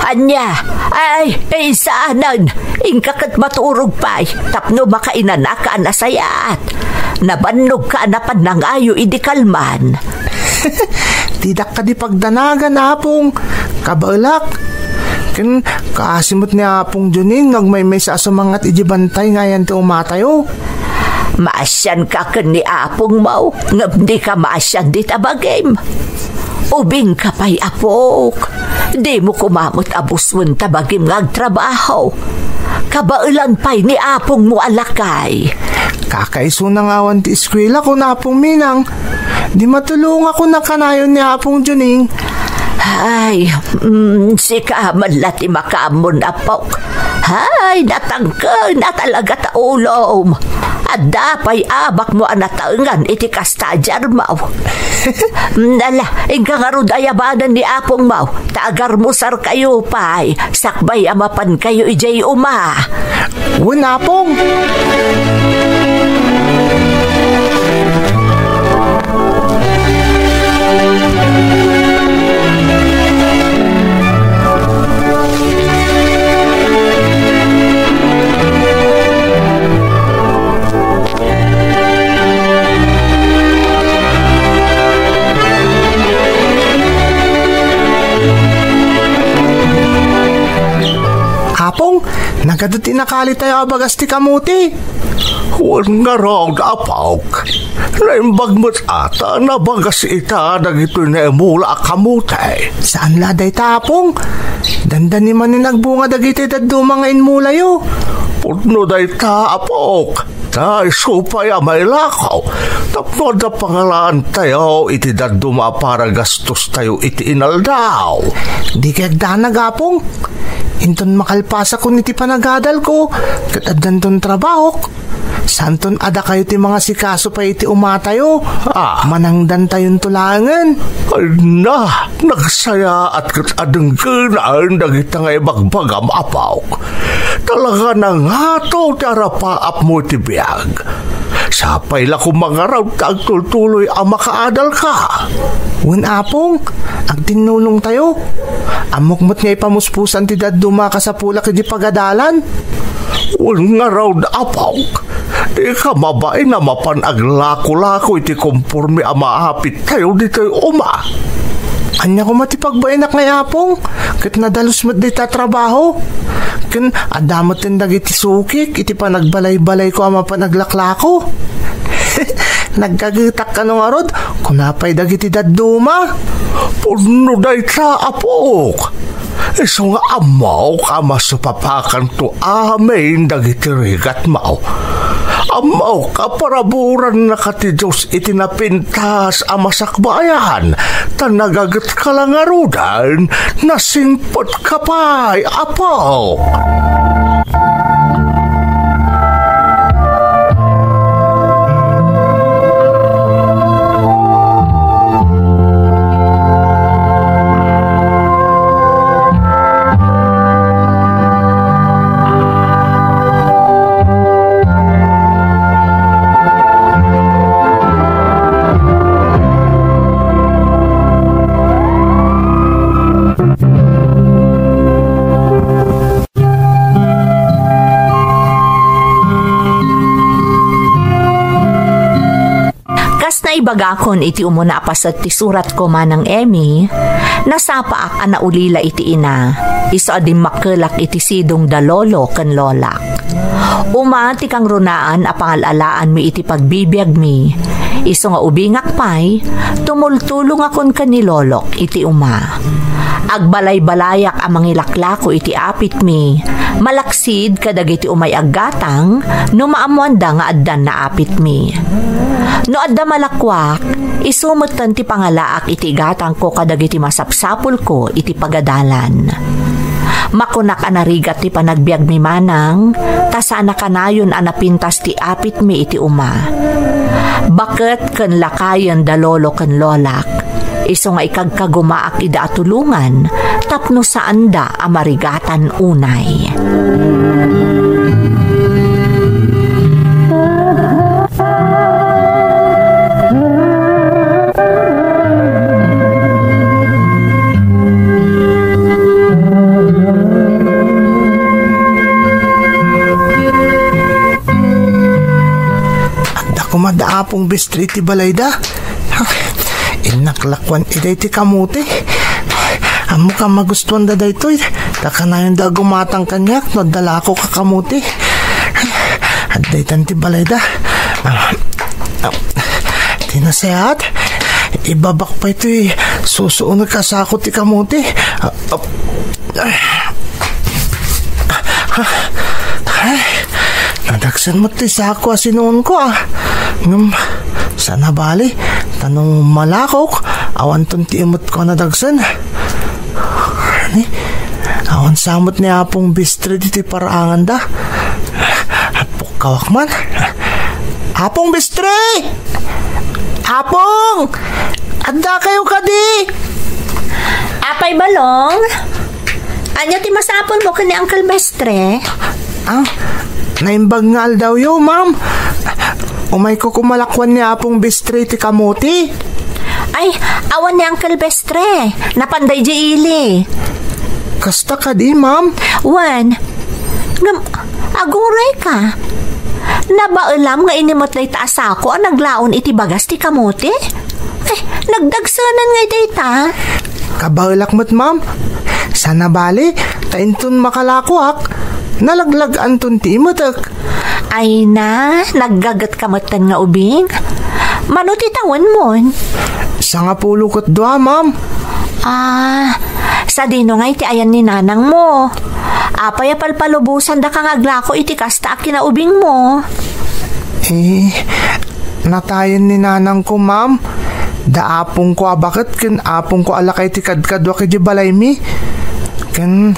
Ania? Ay, ay, saanen. Inka ket maturog pay, tapno makainanaka a nasayaat. Nabannogka a napan nangayo idi kalman. Didak kadi pagdanagan, Apong. Kabaelak. Ken kaasi met ni Apong Juning no agmaymaysa a sumangat idiay bantay nga ayan ti umatayo. Maasianka ken ni apongmo, ngem dika maasian dita bagim. Ubingka pay, apok. Dimo koma met abusuen ta bagim nga agtrabaho. Kabaelan pay ni apongmo a lakay. Kakaisuna nga awan ti eskuela, kun Apong Minang. Di matulongakon a kanayon ni Apong Juning. Ay, mm, sika man la ti makaammon, apok. Ay, natangken a talaga ta ulom. Adda pay abakmo a natengan iti kasta, Jarmaw. Nala, inka ngarud ayabanen ni Apong Maw, ta agarmusarkayo pay, sakbay a mapankayo idiay uma. Wen, Apong. Apong, nagadu ti nakalitayo a bagas ti kamuti. Wen ngarud, apok. Naimbag met a ta nabagas ita dagitoy naimula a kamuti. Saan la dayta, Apong? Dandani manen agbunga dagiti dadduma nga inmulayo. Pudno dayta, apok. Ta isu pay a mailako. Tapno adda pangalaantayo iti dadduma a para gastostayo iti inaldaw. Dikay agdanag, Apong. Inton makalpasakon iti panagadalko, ket addanton trabahok. Saanton a dakayo ti mangasikaso pay iti umatayo. Ah. Manangdantayonto laengen. Ay na, nagsayaat ket adenggenan dagita nga ibagbagam, apok. Talaga nangato ti arapaapmo iti biag. Sapay la koma ngarud ta agtultuloy a makaadalka. Wen, Apong, agtinnulongtayo. Ammok met nga ipamuspusan ti dadduma a kasapulak idi pagadalan. Wen ngarud, apok, dika mabain a mapan aglakolako iti komporme a maapittayo ditoy uma. Ania koma ti pagbainak ngay, Apong? Ket nadalus met dayta a trabaho. Ken adda metten dagiti sukik iti panagbalaybalayko a mapan aglaklako. Nagkagetak kano ngarud, kuna pay dagiti dadduma. Pudno dayta, apok. Isu nga ammok a masupapakanto amin dagiti rigatmo. Ammok a paraburannaka ti Dios iti napintas a masakbayan, ta nagagetka la ngaruden, nasingpetka pay, apok. Kas naibagakon iti umuna a paset ti suratko, Manang Emmy, nasapaak a naulila iti ina, isu a dimmakkelak iti sidong da lolo ken lolak. Uma ti kangrunaan a pangal-alaanmi iti pagbibiagmi, isu nga ubingak pay, tumultulongakon ken ni lolok iti uma. Agbalay-balayak a mangilaklako iti apitmi, malaksid kadagiti umay aggatang no maammoanda nga addan naapitmi. No adda malakuak, isu metten ti pangalaak iti igatangko kadagiti masapsapulko iti pagadalan. Makunak a narigat ti panagbiagmi manang, ta saan a kanayon a napintas ti apitmi iti uma. Baket ken lakayen da lolo ken lolak, isu nga ikagkagumaak ida a tulongan tapno saanda a marigatan unay. Adda koma da Apong Bistri iti balayda. Innak lakuan idiay ti kamuti. Ammok a magustuanda daytoy. Ta kanayonda a gumatang kaniak no adda lakok a kamuti. Adda itan ti balayda. Ah, ah, ti nasayaat, ibabak pay toy susuonek a sako ti kamuti. Ah, ah, ah, ay, nadagsen met ti sako a sinuonko, ah. Ngem, saan a bali, ta no malakok, awanton ti imetko a nadagsen. Ni, Awan sa met ni Apong Bistre ditoy paraanganda. Pukkawak man. Apong Bistre! Apong! Adda kayo kadi? Apay Balong? Ania ti masapulmo ken ni Uncle Bistre? Ah, naimbag nga aldawyo, ma'am. Umayko kumalakuan ni Apong Bistre ti kamote. Ay, awan ni Uncle Bistre. Napanda idiay ili. Kasta kadi, ma'am? Wen. Ngem, aguray ka. Nabaelam nga inimet dayta a sako a naglaon iti bagas ti kamote? Ay, nagdagsenan ngay dayta? Kabaelak met, ma'am. Sana bali, ta inton makalakoak, nalaglag-anton ti imetek. Ay na, naggaget ka metten nga ubing? Mano ti tawenmon? Sangapulo ket dua, ma'am. Ah, sadino ngay ti ayan ni nanangmo? Apay a palpalubosandaka nga aglako iti kasta a kinaubingmo? Eh, natayen ni nanangko, ma'am. Da apongko a baket ken apongko a lakay ti kadkaduak idiay balaymi. Ken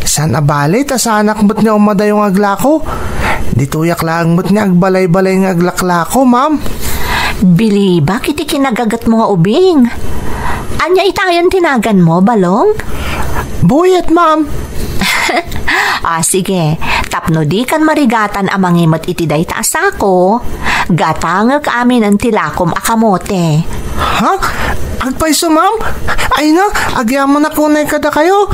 saan a bali ta saanak met nga umadayo nga aglako. Ditoyak laeng met nga agbalay-balay nga aglaklako, ma'am. Bilibak iti kinagagetmo nga ubing. Ania itayen ti naganmo, Balong? Buyet, ma'am. Ah, sige. Tapno dikan marigatan a mangimet iti dayta a sako, gatangek aminen ti lakom a kamote. Ha? Agpayso, ma'am? Ay na, agyamanak unay kadakayo.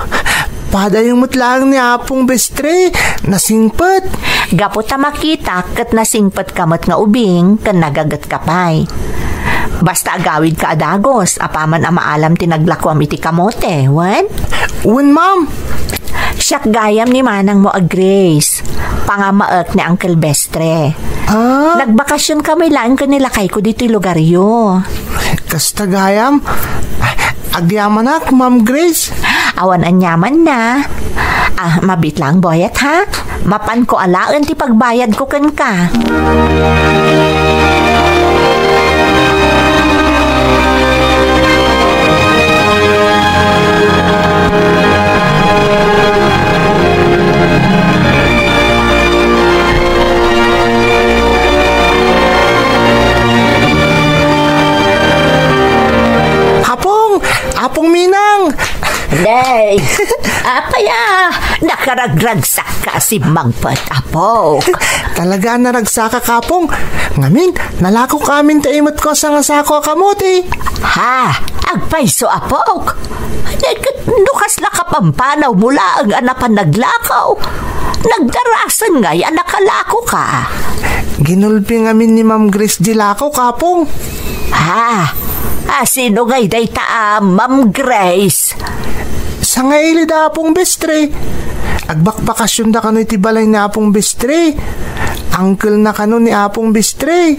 Padayo met laeng ni Apong Bestre, nasingpet. Gapu ta makitak ket nasingpet ka met nga ubing ken nagaget ka pay. Basta agawid ka a dagus, apaman a maalam ti naglakuam iti kamote, wen? Wen, ma'am. Siak gayam ni manangmo a Grace. Pangamaek ni Uncle Bestre. Ah? Nagbakasyon kami laeng ken ni lakayko ditoy lugaryo. Kasta gayam? Agyamanak, Ma'am Grace. Awan aniamanna. Ah, mabit lang, Boyet, ha? Mapanko alaen ti pagbayadko kenka. Apong! Apong Minang! Nay, apay a, nakaragragsak ka a simmangpet, apok. Talaga a naragsakak, Apong. Ngamin, nalakok amin ti imetko a sangasako a kamote. Ha? Agpayso, apok? Nay, ket no kasla kapampanawmo laeng a napan naglakaw, nagdarasen ngay a nakalako ka. Ginulpi ngamin ni Ma'am Grace di lakok, Apong. Ha? A, sino ngay dayta a Ma'am Grace? Sangaili da Apong Bestre. Agbakbakasyon da kano iti balay ni Apong Bestre. Uncle na kano ni Apong Bestre.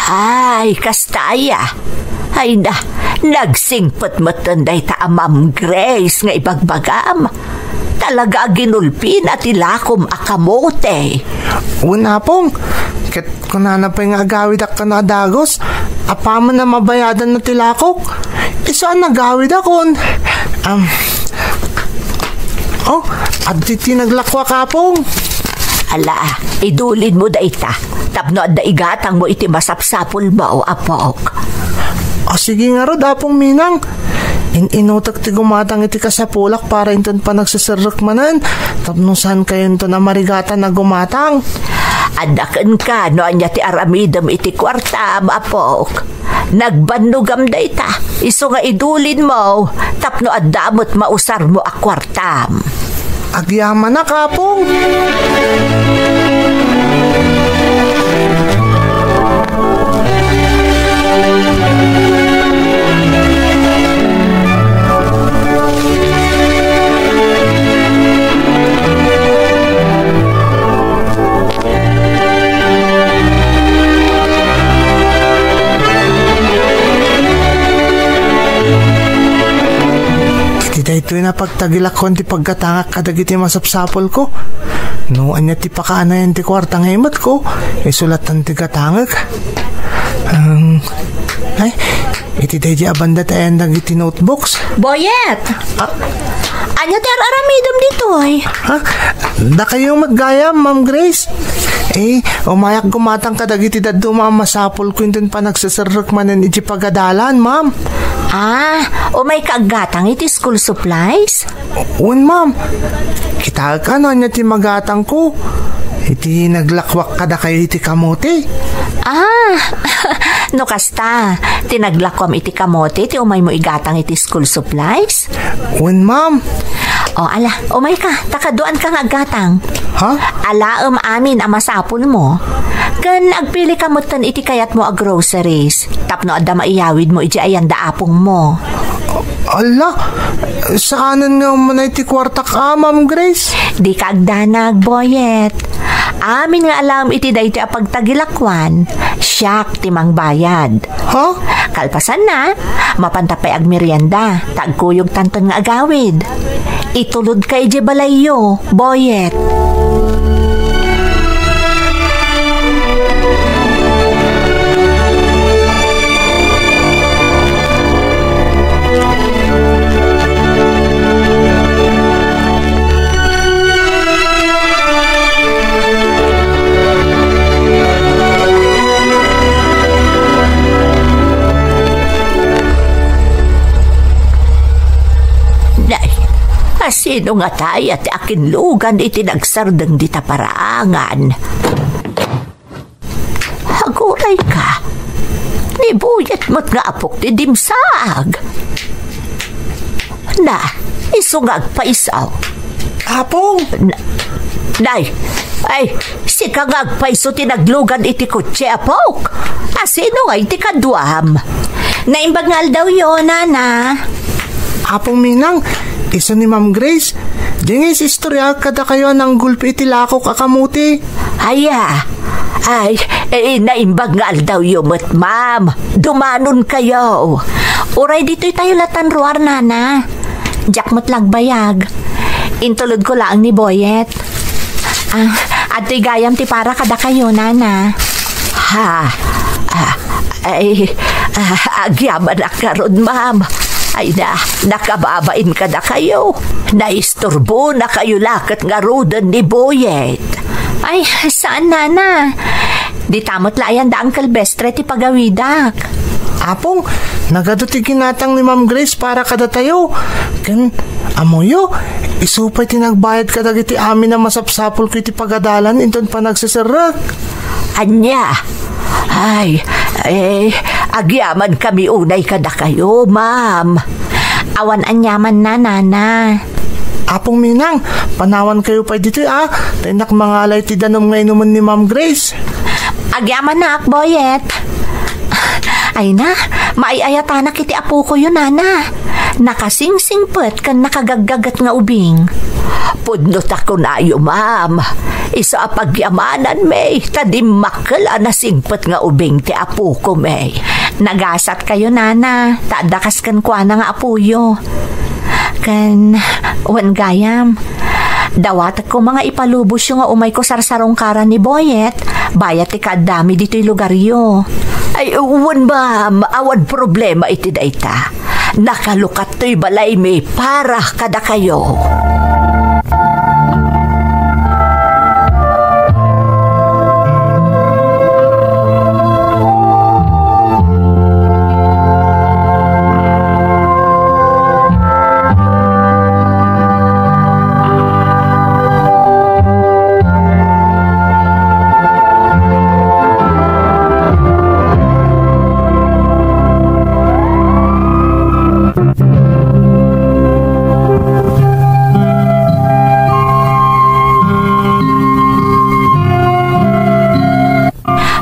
Ay, kasta aya. Ay na, nagsingpet metten dayta a Ma'am Grace nga ibagbagam. Talaga a ginulpina ti lakom a kamote. Wen, Apong. Ket kunana pay nga agawidak kano a dagus, apaman a mabayadanna ti lakok. Isu a nagawidakon. Am, oh, addi ti naglakuak, Apong. Ala, idulinmo dayta. Tapno adda igatangmo iti masapsapulmo, apok. O, sige ngarud, Apong Minang. In-inutek ti gumatang iti kasapulak para inton panagseserrek manen, tapno saan kayonton a marigatan a gumatang. Adda kenka no ania ti aramidem iti kuartam, apok. Nagbannogam dayta, isu nga idulinmo, tapno adda met mausarmo a kuartam. Agyamanak, Apong. Iti daytoy napagtagilakon ti paggatangak kadagiti masapsapulko. No ania ti pakaanayan ti kuarta nga imetko, isu latta ti gatangek. Ang, Ay, iti daydi a banda ti ayan dagiti notebooks. Boyet! Ah? Ania ti ar-aramidem ditoy? Ha? Dakayo met gayam, Ma'am Grace? Eh, umayak gumatang kadagiti dadduma a masapulko inton panagseserrek manen iti pagadalan, ma'am. Ah, umayka aggatang iti school supplies? Wen, ma'am. Kitaek no ania ti magatangko iti naglakuak kadakayo iti kamote. Ah, no kasta, ti naglakuam iti kamote ti umaymo igatang iti school supplies? Wen, ma'am. O, ala, umayka, ta kaduaanka nga aggatang. Ha? Alaem amin a masapulmo. Ken agpilika metten iti kayatmo a groceries tapno adda maiyawidmo idiay ayan da apongmo. Ala, saanen nga umanay ti kuartak a, Ma'am Grace? Dika agdanag, Boyet. Amin nga alaem iti daytoy a pagtagilakuan, siak ti mangbayad. Ha? Kalpasanna, mapanta pay agmerienda, ta agkuyogtanton nga agawid. Itulodka idiay balayyo, Boyet. Nay, asino nga taya ti akinlugan iti nagsardeng dita paraangan? Aguray ka. Ni Boyet met nga apok ti dimsaag. Na, isu nga agpaiso. Apong! Na, nay, ay, sika nga agpaiso ti naglugan iti kotse, apok. Asino ngay ti kaduam? Naimbag nga aldawyo, nana. Apong Minang, isu ni Ma'am Grace. Diay nga isistoryaak kadakayo a nanggulpi iti lakok a kamote. Aya. Ay, eh, naimbag nga aldawyo met, ma'am. Dumanonkayo. Uray ditoy tayo latan ruar, nana. Diak met lagbayag. Intulodko laeng ni Boyet. Ah, adtoy gayam ti para kadakayo, nana. Ha? Ah, ay, ah, agyamanak ngarud, ma'am. Ay na, nakababain kadakayo. Naisturbonakayo la ket ngaruden ni Boyet. Ay, saan, nana? Dita met la ayan da Uncle Bestre ti pagawidak. Apong, nagadu ti ginatang ni Ma'am Grace para kadatayo. Ken, amoyo, isu pay ti nagbayad kadagiti amin a masapsapulko iti pagadalan inton panagseserrek. Ania? Ay, eh, agyamankami unay kadakayo, ma'am. Awan aniamanna, nana. Apong Minang, panawankayo pay ditoy, a. Ta innak mangalay ti danum nga inumen ni Ma'am Grace. Agyamanak, Boyet. Ay na, maay-ayatanak iti apokoyo, nana. Nakasingsingpet ken nakagaggaget nga ubing. Pudno ta kunayo, ma'am. Isu a pagyamananmi, ta dimmakkel a nasingpet nga ubing ti apokomi. Nagasatkayo, nana, ta adda kas kenkuana nga apoyo. Ken, wen gayam, dawatek koma nga ipalubosyo nga umayko sarsarungkaran ni Boyet, bayat ti kaaddami ditoy lugaryo. Ay, wen, ma'am, awan problema iti dayta. Nakalukat toy balaymi para kadakayo.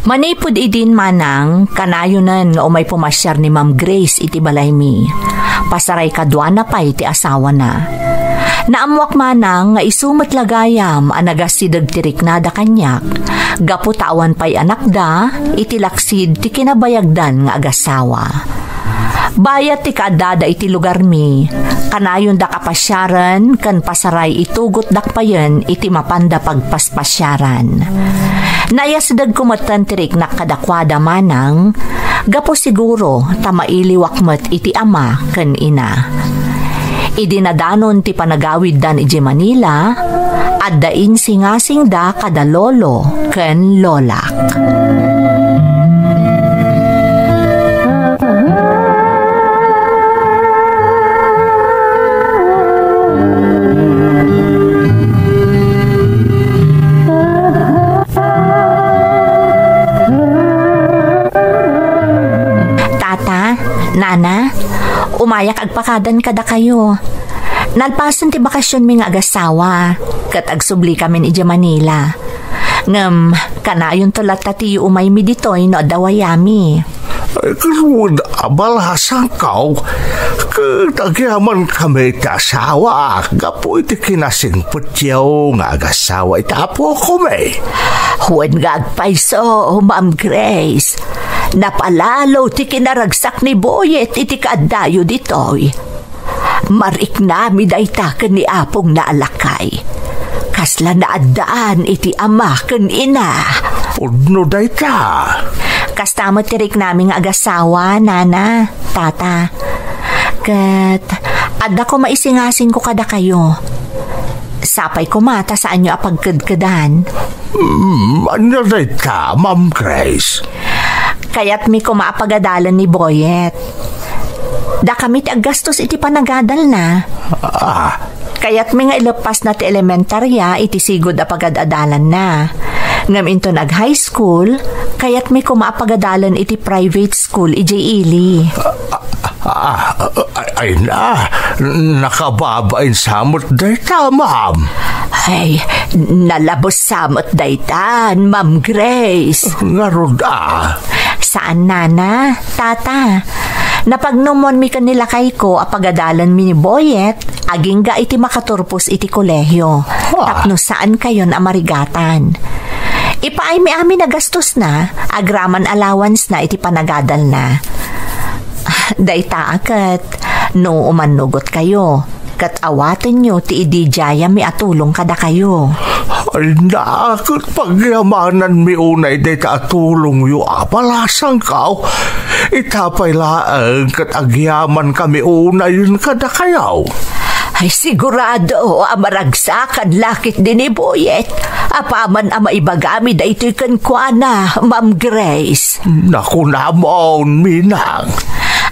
Manipud idin, Manang, kanayonen nga umay pumasyar ni Ma'am Grace iti balaymi. Pasaray kaduana pay ti asawana. Naammoak, Manang, nga isu met la gayam a nagasideg ti riknada kaniak, gapu ta awan pay anakda iti laksid ti kinabayagdan nga agasawa. Bayat ti kaaddada iti lugarmi, kanayondak a pasiaren ken pasaray itugotdak payen iti mapanda pagpaspasiaran. Nayasdegko metten ti riknak kadakuada manang, gapu siguro ta mailiwak met iti ama ken ina. Idi nadanon ti panagawiddan idiay Manila, adda insingasingda kada lolo ken lolak. Tata, Nana, umayak agpakadan kadakayo. Nalpasen ti bakasionmi nga agasawa, ket agsubli kamin idiay Manila. Ngem, kanayonto latta ti umaymi ditoy no adda wayami. Ay, kasano a balasangko, ket agyaman kami ti asawaak gapu iti kinasingpetyo nga agasawa iti apokomi. Wen nga agpayso, Ma'am Grace. Napalalo ti kinaragsak ni Boyet iti kaaddayo ditoy. Mariknami dayta ken ni apongna a lakay. Kasla naaddaan iti ama ken ina. Pudno dayta. Kasta met ti riknami nga agasawa, Nana, Tata. Ket adda koma isingasingko kadakayo. Sapay koma ta saanyo a pagkedkedan. Mm, ania dayta, Ma'am Grace? Kayatmi koma a pagadalen ni Boyet. Dakami ti aggastos iti panagadalna. Ah. Kayatmi nga ileppasna ti elementaria iti sigud a pagad-adalanna. Ngem inton ag-high school, kayatmi koma a pagadalen iti private school idiay ili. Ah, ay, ay na, nakababain sa met dayta, ma'am. Ay, nalabes sa met daytan, Ma'am Grace. Ngarud, ah. Saan, Nana, Tata. Napagnumonmi ken ni lakayko a pagadalenmi ni Boyet, agingga iti makaturpos iti kolehio, ah, tapno saankayon a marigatan. Ipaaymi amin a gastosna, agraman allowance-na iti panagadalna. Dayta a ket, no umannugotkayo, ket awatenyo ti idi diayami a tulong kadakayo. Ay, na, ket pagyamananmi unay dayta a tulongyo a balasangko. Ita pay laeng ket agyamankami unayen kadakayo. Ay, sigurado a maragsakan la ketdi ni Boyet. Apaman a maibagami daytoy kenkuana, Ma'am Grace. Nakunamon, Minang.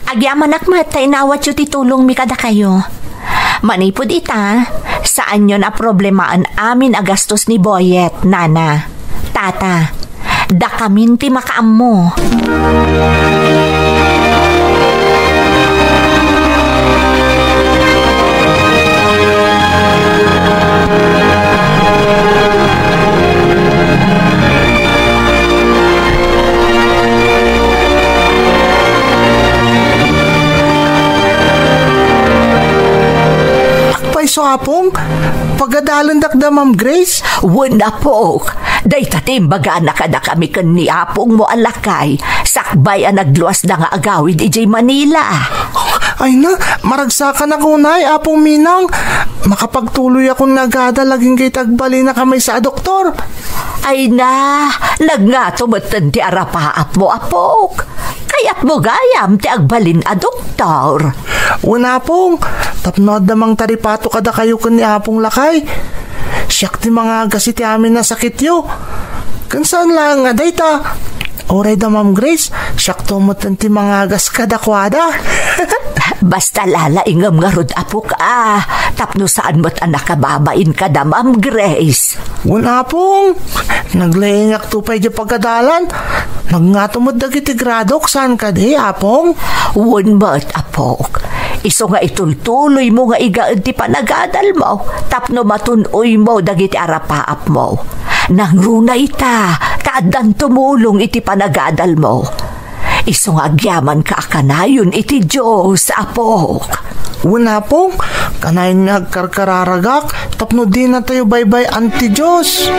Agyamanak met ta inawatyo ti tulongmi kadakayo. Manipud ita, saanyon a problemaen amin a gastos ni Boyet, Nana, Tata. Dakamin ti makaammo. Agpayso, Apong, pagadalendak da, Ma'am Grace? Wen, Apok. Dayta ti imbagana kadakami ken ni apongmo a lakay, sakbay a nagluasda nga agawid idiay Manila. Ay na, maragsakanak unay, Apong Minang. Makapagtuloyakon nga agadal agingga iti agbalinnak a maysa a doktor. Ay na, nagngato metten ti arapaapmo, Apok. Kayatmo gayam ti agbalin a doktor? Wen, Apong, tapno adda mangtaripato kadakayo ken ni Apong lakay. Siak ti mangagas iti amin a sakityo. Ken saan laeng a dayta. Uray da Ma'am Grace, siakto metten ti mangagas kadakuada. Basta lalaingem ngarud, Apok, a, tapno saan met a nakababain kada Ma'am Grace. Wen, Apong, naglaingakto pay di pagadalan. Nagngato met dagiti gradok, saan kadi, Apong? Wen met, Apok. Isu nga itultuloymo nga igaed ti panagadalmo tapno matun-oymo dagiti arapaapmo. Nangruna ita, ta addan tumulong iti panagadalmo. Isu nga agyamanka a kanayon iti Dios, Apok. Wen, Apong, kanayon nga agkarkararagak tapno dinatayo baybay-an ti Dios.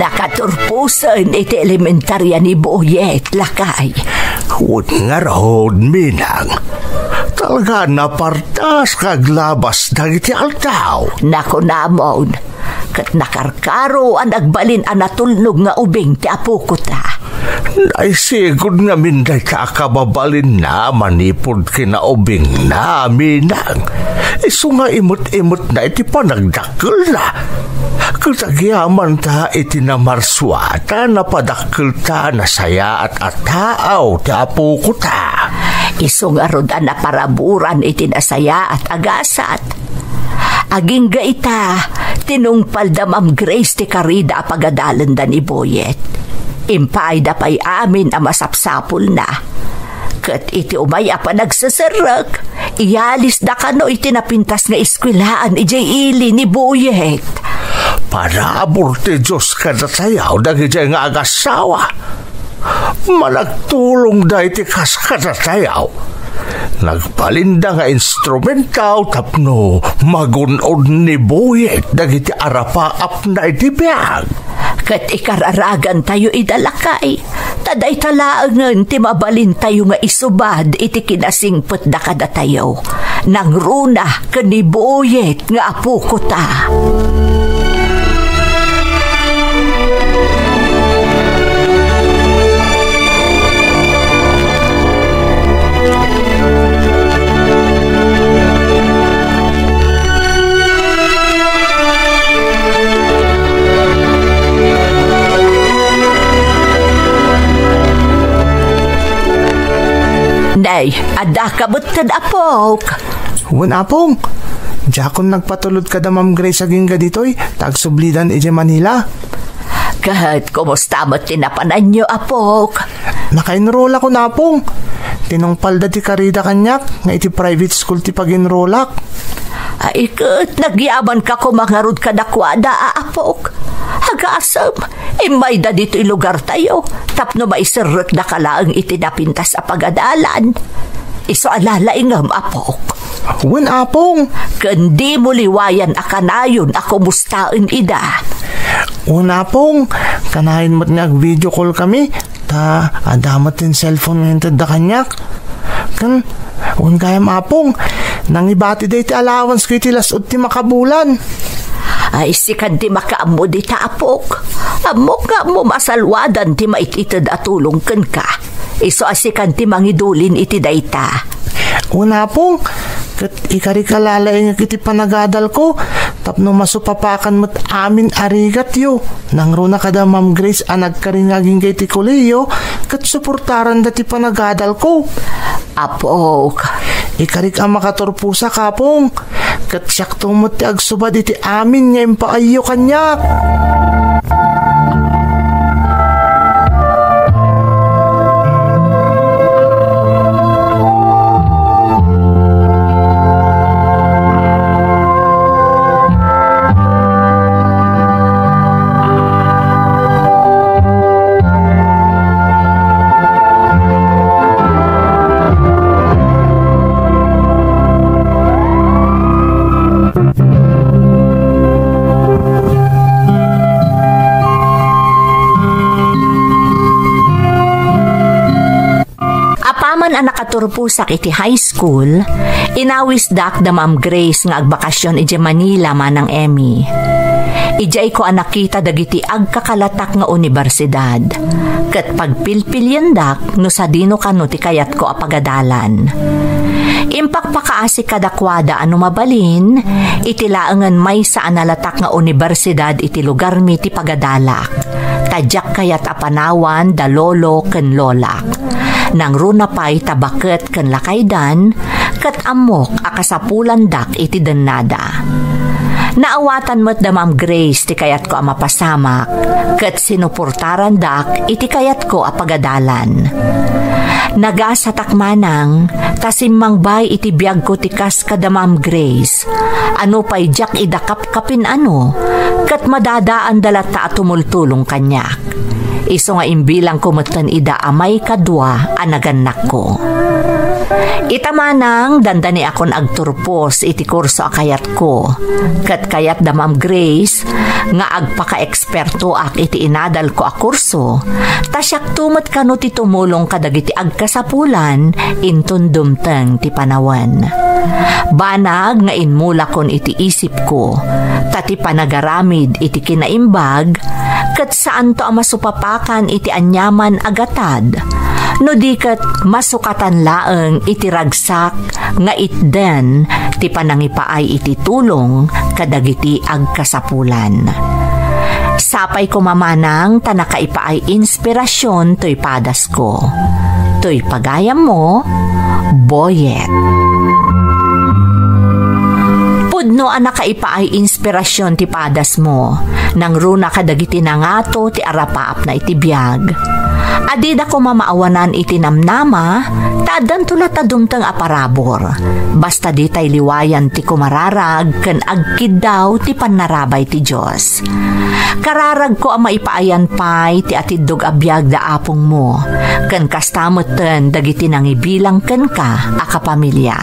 Nakaturposen iti elementaria ni Boyet, lakay. Wen ngarud, Minang. Talaga napartas nga aglabas dagiti aldaw. Nakunamon, ket nakarkaro a nagbalin a natulnog nga ubing ti apokota. Naisigud ngamin dayta a kababalinna manipud kinaubingna, Minang. Isu nga imet-imetna iti panagdakkelna. Ket agyamanta iti namarsuata, napadakkelta, nasayaat a tao ti apokota. Isu ngarud a naparaburan iti nasayaat a gasat. Agingga ita, tinungpalda Ma'am Grace ti karida a pagadalenda ni Boyet. Impaayda pay amin a masapsapulna. Ket iti umay a panagseserrek, iyalisda kano iti napintas nga eskuelaan idiay ili ni Boyet. Parabur ti Dios kadatayo dagidiay nga agassawa. Managtulongda iti kas kadatayo. Nagbalinda nga instrumento tapno magun-od ni Boyet dagiti arapaapna iti biag. Ket ikararagantayo ida, lakay, ta dayta laengen ti mabalintayo nga isubad iti kinasingpetda kadatayo, nangruna ken ni Boyet nga apokota. Nay, adda ka met ken apok? Wen, Apong. Diakon nagpatulod kada Ma'am Grace agingga ditoy, ta agsublidan idiay Manila. Ket kumusta met ti napananyo, apok? Naka-enrollakon, Apong. Tinungpalda ti karida kaniak nga iti private school ti pag-enrollak. Ay, ket nagyamanka koma ngarud kadakuada, a apok. Agasem, immayda ditoy lugartayo tapno maiserrekdaka laeng iti napintas a pagadalan. Isu a lalaingem, apok. Wen, Apong. Ken dimo liwayan a kanayon a kumustaen ida. Wen, Apong. Kanayon met nga ag-video call kami, ta adda met ti cellphone nga intedda kaniak. Ken, wen gayam, Apong, nangibatida iti allowance ko iti las-ud ti makabulan. Ay, sikan ti makaammo dita, apok. Ammok nga ammom a salwadan ti mait-ited a tulong kenka. Isu a sikan ti mangidulin iti dayta. Wen, Apong, ket ikarik a lalaingek iti panagadalko tapno masupapakan met amin a rigatyo. Nangruna kada Ma'am Grace a nagkari nga agingga iti kolehiyo ket suportaranda ti panagadalko. Apok. Ikarik a makaturposak, Apong. Ket siakto met ti agsubad iti amin nga impaayyo kaniak. Apaman a nakaturposak iti high school, inawisdak da Ma'am Grace nga agbakasyon idiay Manila, Manang Emmy. Idiayko a nakita dagiti agkakalatak nga unibersidad, ket pagpilpiliendak no sadino kano ti kayatko a pagadalan. Impakpakaasi kadakuada a no mabalin, iti laengen maysa a nalatak nga unibersidad iti lugarmi ti pagadalak. Ta diak kayat a panawan da lolo ken lolak. Nangruna pay ta baket ken lakaydan, ket ammok a kasapulandak iti dennada. Naawatan met da Ma'am Grace ti kayatko a mapasamak, ket sinuportarandak iti kayatko a pagadalan. Nagasatak manang ta simmangbay iti biagko ti kas kada Ma'am Grace, a nupay diak ida kapkapin-ano, ket madadaanda latta a tumultulong kaniak. Isu nga imbilangko metten ida a maikadua a nagannakko. Ita manang, dandaniakon agturpos iti kurso a kayatko. Ket kayat da Ma'am Grace nga agpakaekspertoak iti inadalko a kurso, ta siakto met kano ti tumulong kadagiti agkasapulan inton dumteng ti panawen. Banag nga inmulakon iti isipko, ta ti panagaramid iti kinaimbag ket saanto a masupapakan iti aniaman a gatad, no di ket masukatan laeng iti ragsak nga itden ti panangipaay iti tulong kadagiti agkasapulan. Sapay koma manang ta nakaipaay inspirasyon toy padasko. Toy pagayammo, Boyet. Pudno a nakaipaay inspirasyon ti padasmo, nangruna kadagiti nangato ti arapaapna iti biag. Adida koma maawanan iti namnama, ta addanto latta dumteng a parabur. Basta ditay liwayan ti kumararag ken agkiddaw ti pannarabay ti Dios. Kararagko a maipaayan pay ti atiddog a biag da apongmo, ken kasta metten dagiti nangibilang kenka a kapamilya.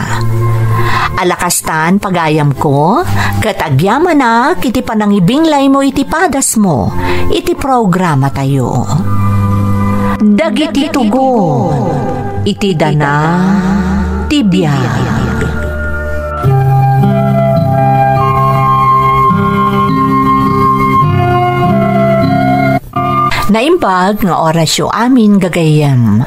Ala kastan, pagayamko, ket agyamanak iti panangibinglaymo iti padasmo iti programatayo. Dagiti tugon iti dana ti biag. Naimbag nga orasyo amin, gagayyem.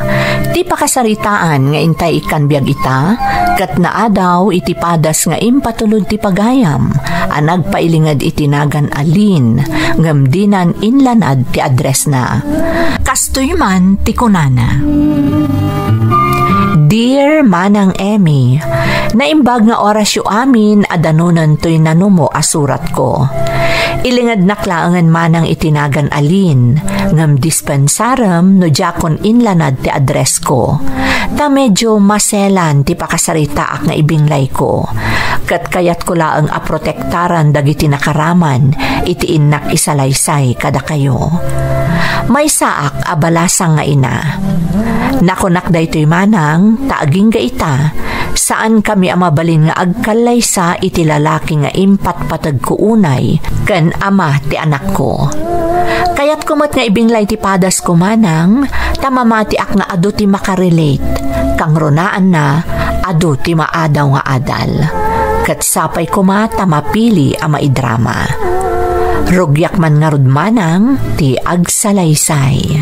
Ti pakasaritaan nga intay ikkan biag ita, ket naadaw iti padas nga impatulod ti pagayam a nagpailinged iti nagan a Lynn, ngem dinan inlanad ti addressna. Kastoy man ti kunana. Dear Manang Emmy, naimbag nga orasyo amin a danonen toy nanumo a suratko. Ilingednak laengen manang iti nagan a Lynn, ngem dispensarem no diakon inlanad ti addressko. Ta medyo maselan ti pakasaritaak nga ibinglayko. Ket kayatko laeng a protektaran dagiti nakaraman iti innak isalaysay kadakayo. Maysaak a balasang nga ina. Nakunak daytoy manang, ta agingga ita, saankami a mabalin nga agkallaysa iti lalaki nga impatpategko unay ken ama ti anakko. Kayatko met nga ibinglay ti padasko manang, ta mamatiak nga adu ti makarelate, kangrunaanna, adu ti maadaw nga adal. Ket sapay koma ta mapili a maidrama. Rugiak man ngarud manang ti agsalaysay.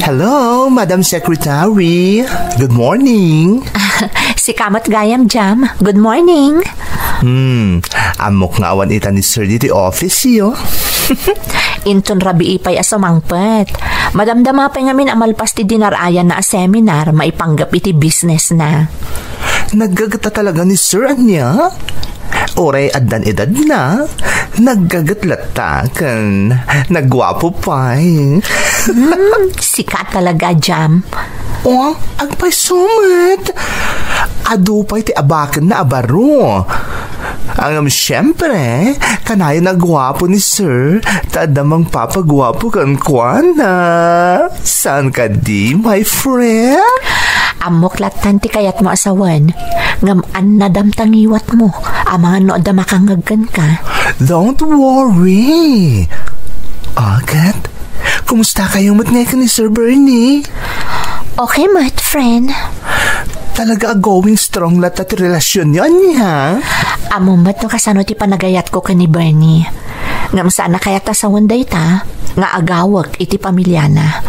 Hello, Madam Secretary. Good morning. Sika met gayam, Jam. Good morning. Hmm, ammok nga awan ita ni Sir ditoy office yo. Inton rabii pay a sumangpet. Madamdama pay ngamin a malpas ti dinar-ayanna a seminar maipanggep iti business na. Naggaget talaga ni Sir, ania? Uray addan edadna, naggaget latta ken nagguapo pay. Hmm, sika talaga, Jam. Oh, agpayso met. Adu pay ti abakenna a baro. Ngem, siyempre, kanayon a guapo ni Sir, ta adda mangpapaguapo kenkuana. Saan kadi, my friend? Ammok lattan ti kayatmo a sawen, ngem annadam ta ngiwatmo, amangan no adda makangngeg kenka. Don't worry. Agat, kumusta kayo met ngay ken ni Sir Bernie? Okay met, friend. Talaga a going strong latta ti relasyonyo, ania? Ammom met no kasano ti panagayatko ken ni Bernie. Ngem saan a kayat a sawen dayta nga agawek iti pamiliana.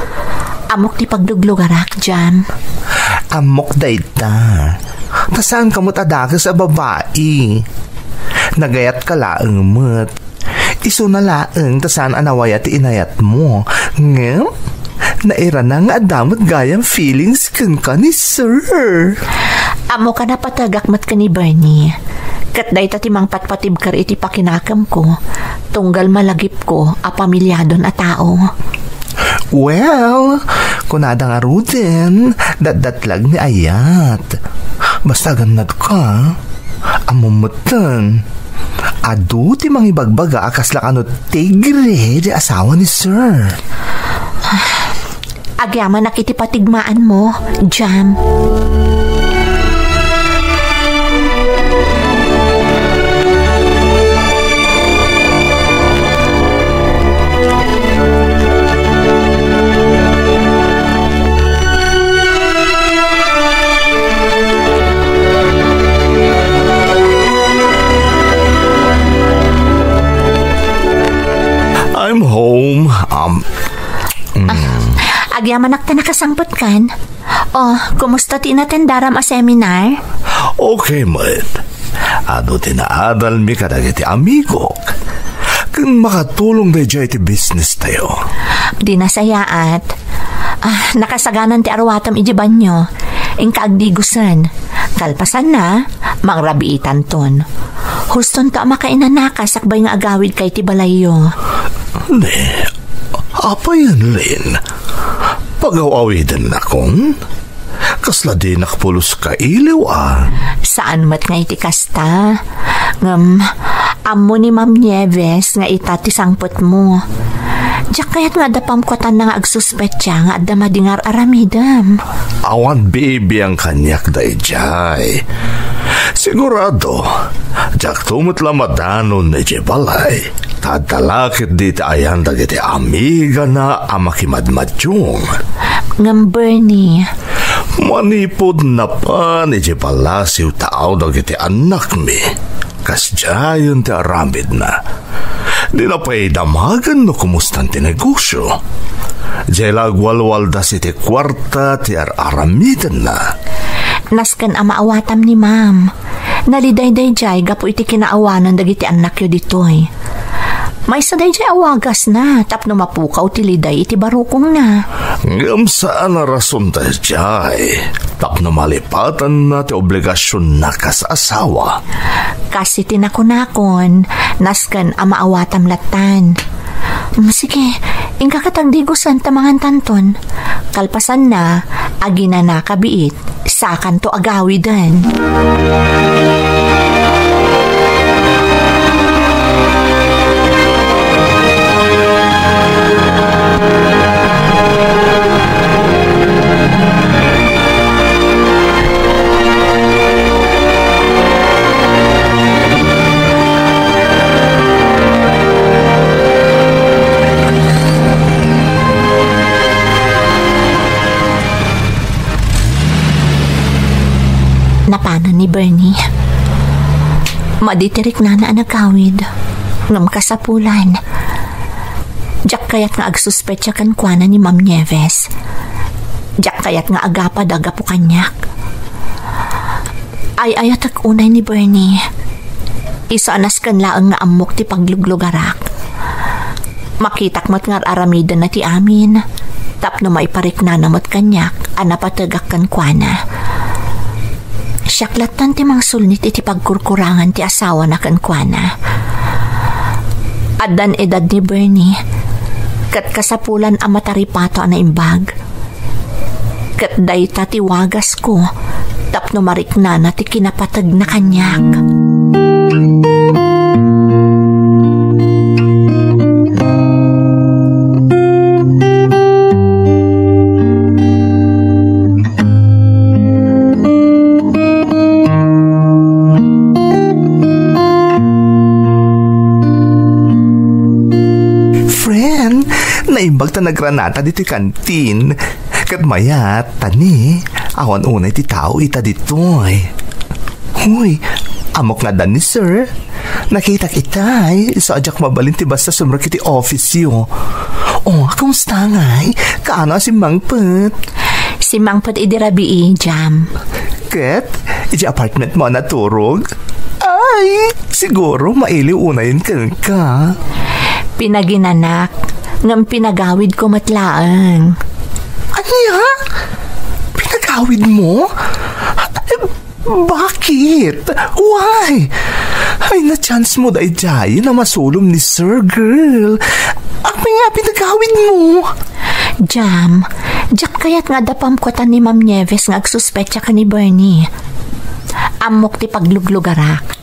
Ammok ti pagduglugarak, Jam. Ammok dayta. Ta saanka met a dakes a babai. Nagayatka laeng met. Isuna laeng ta saan a nawaya ti inayatmo. Ngem, nairana nga adda met gayam feelings kenka ni Sir. Ammok a napategak met ken ni Bernie. Ket dayta ti mangpatpatibker iti pakinakemko, tunggal malagipko a pamilyadon a tao. Well, Kunada ngaruden, datdatlag ni Ayat. Basta agannadka, ammom metten, adu ti mangibagbaga a kasla kano tigre ti asawa ni Sir. Agyamanak iti patigmaanmo, Jam. I'm home. Um, mm. Ah, agyamanak ta nakasangpetkan. Oh, kumusta ti inatendaram a seminar? Okay met. Adu ti naadalmi kadagiti amigok. Ken makatulong daydiay iti business tayo. Di nasayaat. Ah, nakasaganan ti arwatam iti banyo. Inka agdigosen. Kalpasanna, mangrabiitanton. Hustonto a makainanaka sakbay nga agawidka iti balayyo. Ne, apay, Lin? Pagaw-awidennakon? Kasla dinak pulos kailiw a. Saan met nga iti kasta. Ngem, ammo ni Ma'am Nieves nga ita ti sangpetmo. Diak kayat nga adda pamkuatanna nga agsuspetsa nga adda madi nga ar-aramidem. Awan bibiang kaniak daydiay. Sigurado, diakto met la madanon idiay balay. Ta adda la ketdi ti ayan dagiti amigana a makimadmadiong. Ngem Bernie. Manipud napan idiay palasio taaw dagiti annakmi. Kasdiayen ti aramidna. Dina pay damagen no kumustan ti negosio. Diay la agwalwaldas iti kuarta ti ar-aramidenna. Nasken a maawatam ni Ma'am. Naliday daydiay gapu iti kinaawanan dagiti annakyo ditoy. Maysa daydiay a wagasna tapno mapukaw ti liday iti barukongna. Ngem saan a rason daydiay tapno malipatanna ti obligasionna kas asawa. Kas iti nakunakon, nasken a maawatam lattan. Mm, sige, inka ket agdigosen ta mangantanton. Kalpasanna, aginanaka biit, sakanto agawiden. Napanen ni Bernie. Madi ti riknana a nagawid. Ngem kasapulan. Diak kayat nga agsuspetsa kenkuana ni Ma'am Nieves. Diak kayat nga agapada gapu kaniak. Ay-ayatek unay ni Bernie. Isu a nasken laeng nga ammok ti pagluglugarak. Makitak met nga ar-aramidenna ti amin, tapno maipariknana met kaniak a napategak kenkuana. Siak lattan ti mangsulnit iti pagkurkurangan ti asawana kenkuana. Addan edad ni Bernie, ket kasapulan a mataripato a naimbag. Ket dayta ti wagasko tapno mariknana ti kinapategna kaniak. Friend, naimbag ta nagranata ditoy kantin. Ket mayat, tani, awan unay ti tao ita ditoy. Huy, ammok nga addan ni Sir. Nakitak itay, isu a diak mabalin ti basta sumrek iti office-yo. Oh, kumusta ngay? Kaano a simmangpet? Simmangpet idi rabii, Jam. Ket, iti apartment mo a naturog? Ay, siguro mailiw unayen kenka. Pinaginanak, ngem pinagawidko met laeng. Ania? Pinagawid mo? Bakit? Why? Ay, na-chance mo daydiay a masulom ni Sir, girl. Apay nga pinagawid mo? Jam, Diak kayat nga adda pamkuatan ni Ma'am Nieves nga agsuspecha ken ni Bernie. Ammok ti pagluglugarak.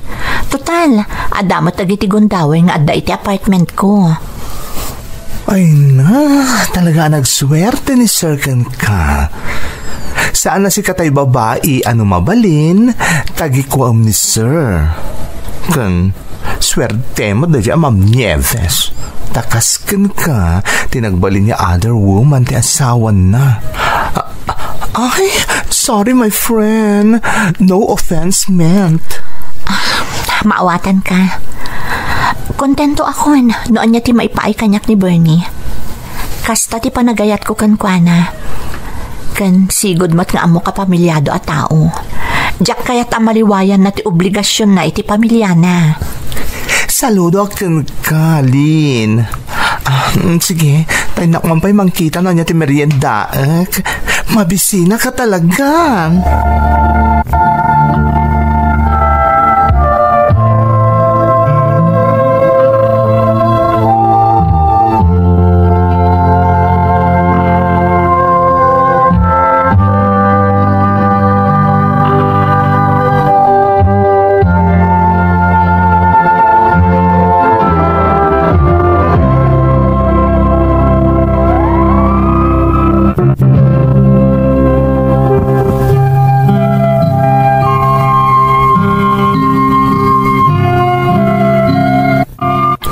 Total, adda met dagiti gundaway nga adda iti apartment ko. Ay na, talaga a nagsuerte ni Sir kenka. Saan a sika tay babai a no mabalin, tagikuam ni Sir. Ken suerte met daydiay a Ma'am Nieves. Ta kas kenka, ti nagbalin nga other woman ti asawana. A-, ay, sorry, my friend. No offense meant. Maawatanka. Kontento akon no ania ti maipaay kaniak ni Bernie. Kasta ti panagayatko kenkuana. Ken sigud met nga ammok a pamilyado a tao. Diak kayat a maliwayanna ti obligasionna iti pamilyana. Saludo kenka, Lynn. Ah, mm, sige, ta innak man pay mangkita no ania ti meriendaek. Mabisina ka talaga.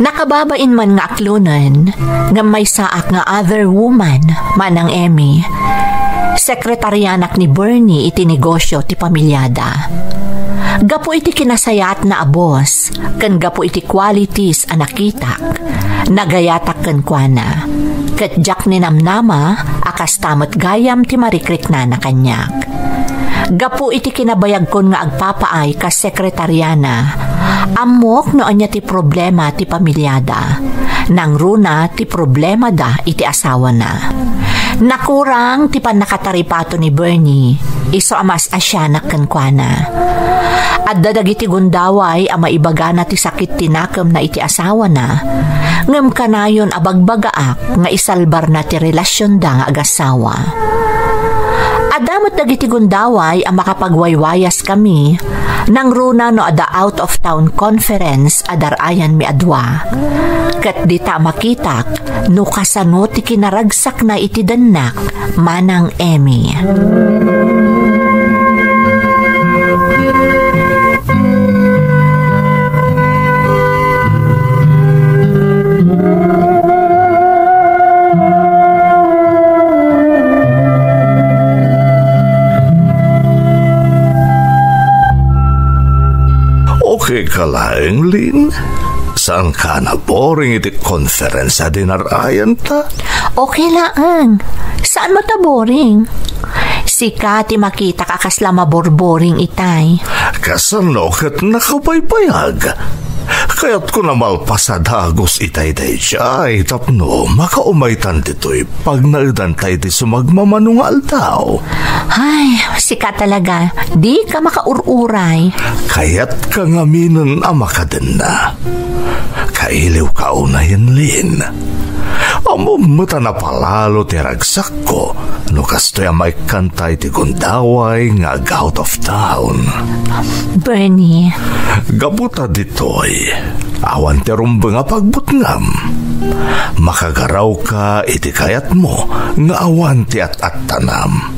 Nakababain man nga aklonen, ngem maysaak nga other woman, Manang Emmy. Sekretarianak ni Bernie iti negosyo ti pamilyada. Gapu iti kinasayaatna a boss, ken gapu iti qualities a nakitak, nagayatak kenkuana. Ket diak ninamnama a kasta met gayam ti marikritnana kaniak. Gapu iti kinabayagkon nga agpapaay kas sekretariana, ammok no ania ti problema ti pamilyada. Nangruna ti problemada iti asawana. Nakurang ti pannakataripato ni Bernie, isu a mas-asianak kenkuana. Adda dagiti gundaway a maibagana ti sakit ti nakemna iti asawana, ngem kanayon a bagbagaak nga isalbarna ti relasionda nga agasawa. Adda met dagiti gundaway a makapagwaywayas kami, nangruna no adda out of town conference a dar-ayanmi a dua. Ket dita makitak no kasano ti kinaragsakna iti dennak, Manang Emmy. Okay ka laeng, Lynn? Saan ka naboring iti conference a dinar-ayanta? Okay laeng. Saan met a boring? Sika ti makitak a kasla maborboring itay. Kasano ket nakabaybayag? Kayatko a malpas a dagus itay daydiay tapno makaumaytan ditoy pagnaedanta iti sumagmamano nga aldaw. Ay, sika talaga, dika makaur-uray. Kayatka ngaminen a makadenna. Kailiwka unayen, Lynn. Ammom met a napalalo ti ragsakko no kastoy a maikkanta iti gundaway nga ag-out of town. Bernie. Gapu ta ditoy, awan ti rumbeng a pagbutngam. Makagarawka iti kayatmo nga awan ti at-attanam.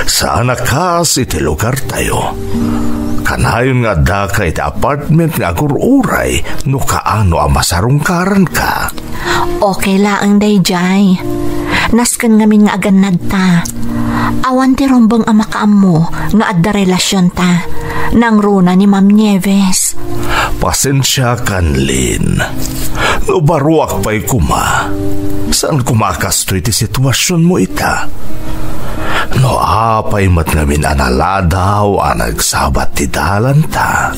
Saan a kas iti lugartayo. Kanayon nga addaka iti apartment nga agur-uray no kaano a masarungkaranka. Okay laeng daydiay. Nasken ngamin nga agannadta. Awan ti rumbeng a makaammo nga adda relasionta. Nangruna ni Ma'am Nieves. Pasensiakan, Lynn. No baruak pay koma, saan koma a kastoy ti situasionmo ita? No apay met ngamin a naladaw a nagsabat ti dalanta?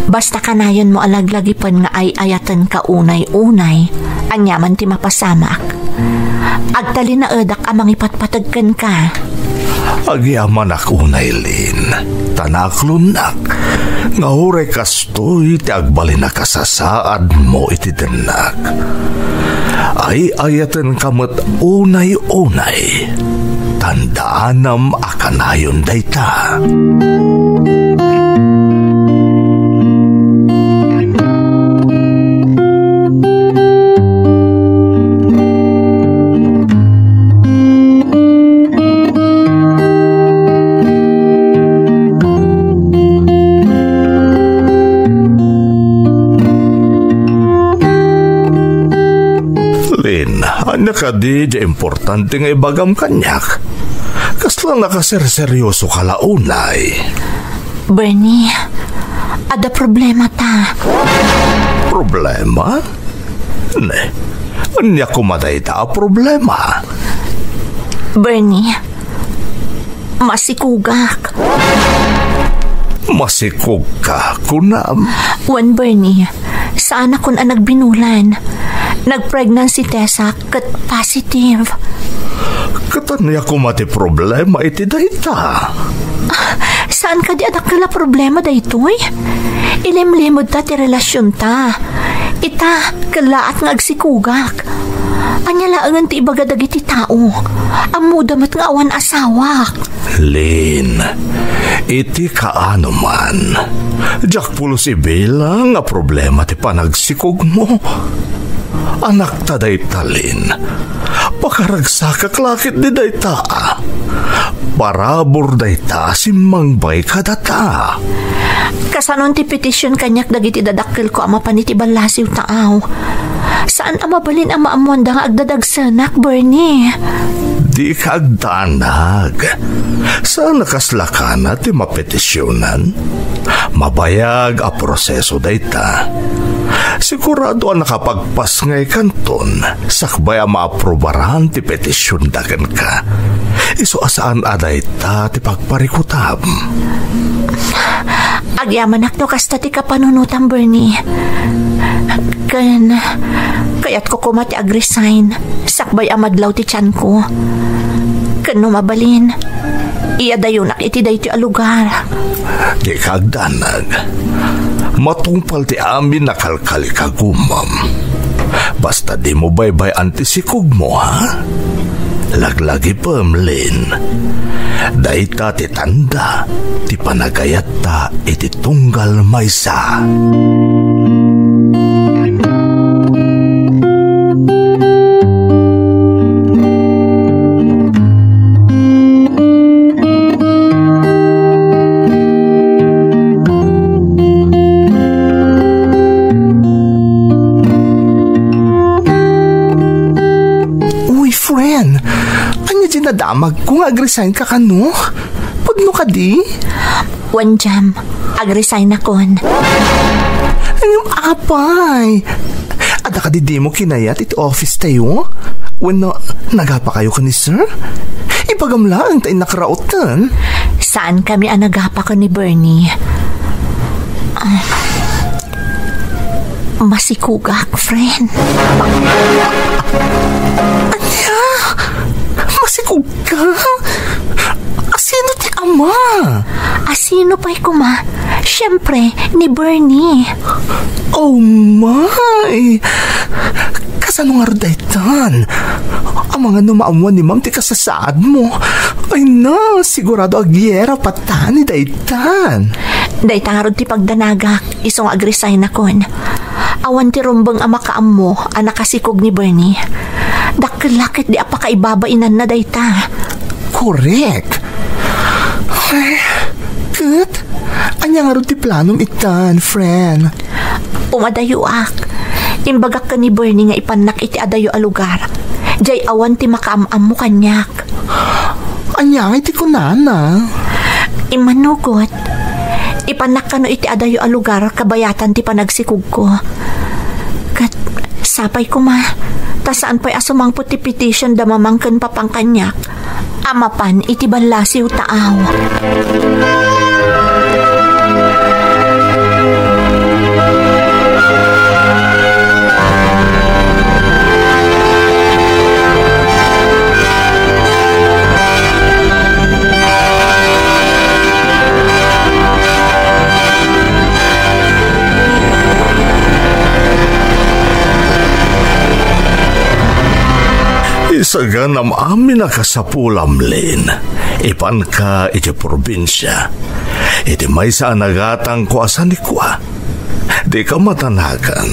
Basta kanayonmo a laglagipen nga ay-ayatenka unay-unay, aniaman ti mapasamak. Agtalinaedak a mangipatpateg kenka. Agyamanak unay, Lin, ta naaklonnak nga uray kastoy ti agbalin a kasasaadmo iti dennak. Ay-ayatenka met unay-unay, tandaanam a kanayon dayta. Lin, ania kadi diay importante nga ibagam kaniak? Kasla nakaserseryosoka la unay? Bernie, adda problemata. Problema? Ne, ania koma dayta a problema? Bernie, masikogak. Masikogka, kunam? Wen, Bernie, saanakon a nagbinulan. Nag-pregnancy testak ket positive. Ket ania koma ti problema iti dayta? Saan kadi a dakkel a problema daytoy? Ilimlimedta ti relasionta. Ita, kellaat nga agsikogak. Ania laengen ti ibaga dagiti tao? Ammoda met nga awan asawak. Lin, iti kaano man, diak pulos ibilang nga problema ti panagsikogmo. Anakta dayta, Lin. Pakaragsakak la ketdi dayta. Parabur dayta a simmangbay kadata. Kasanon ti petition kaniak dagiti dadakkelko a mapan iti ballasiw taaw? Saan a mabalin a maammoanda nga agdadagsenak, Bernie. Dika agdanag. Saan a kasla kana ti mapetisionan? Mabayag a proseso dayta. Sigurado a nakapagpasngaykanton sakbay a maaprubaran ti petisionda kenka. Isu a saan a dayta ti pagparikutam. Agyamanak no kasta ti kapanunotam, Bernie. Ken, kayatko koma ti ag-resign sakbay a madlaw ti tianko. Ken no mabalin, iadayonak iti daytoy a lugar. Dika agdanag. Matungpal ti amin a kalkalikagumam. Basta dimo baybay-an ti sikogmo, ha? Laglagipem, Lin. Dayta ti tanda ti panagayatta iti tunggal maysa. Uy, friend, ania diay nadamagko nga ag-resign ka kano? Pudno kadi? Wen, Jam, ag-resignakon. Ngem apay, adda kadi dimo kinayat iti office tayo? Wenno, nagapa kayo ken ni sir? Ibagam laeng ta innak rauten. Saan kami a nagapa ken ni Bernie. Ah, masikogak, friend. Ania? Masikog- Ka? Asino ti ama? Asino pay koma? Siempre, ni Bernie. Oh my! Kasano ngarud daytan? Amangan no maammuan ni Ma'am ti kasasaadmo. Ay na, sigurado a giyera patani daytan. Dayta ngarud ti pagdanagak, isu nga ag-resignakon. Awan ti rumbeng a makaammo a nakasikog ni Bernie. Dakkel la ketdi a pakaibabainanna dayta. Korek. Ay, ket, ania ngarud ti planom itan, friend? Umadayoak. Imbagak ken ni Bernie nga ipannak iti adayo a lugar. Diay awan ti makaam-ammo kaniak. Ania ngay ti kunana? Immanugot. Ipannak kano iti adayo a lugar kabayatan ti panagsikogko. Ket sapay koma, ta saan pay a sumangpet ti petition da mamang ken papang kaniak a mapan iti ballasiw taaw. Sagan am-amin a kasapulam, Lin. Ipanka iti probinsia. Iti maysa a nagatangko a sanikua. Dika madanagan.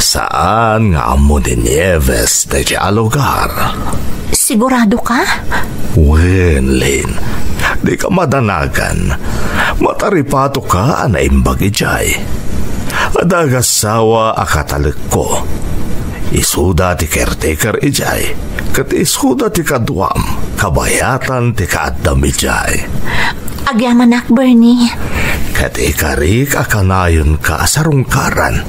Saan nga ammo ni Nieves daydiay a lugar. Sigurado ka? Wen, Lin. Dika madanagan. Mataripatoka a naimbag idiay. Adda agassawa a katalekko. Isuda ti caretaker idiay, ket isuda ti kaduam, kabayatan ti kaaddam idiay. Agyamanak, Bernie. Ket ikarik a kanayonka a sarungkaran.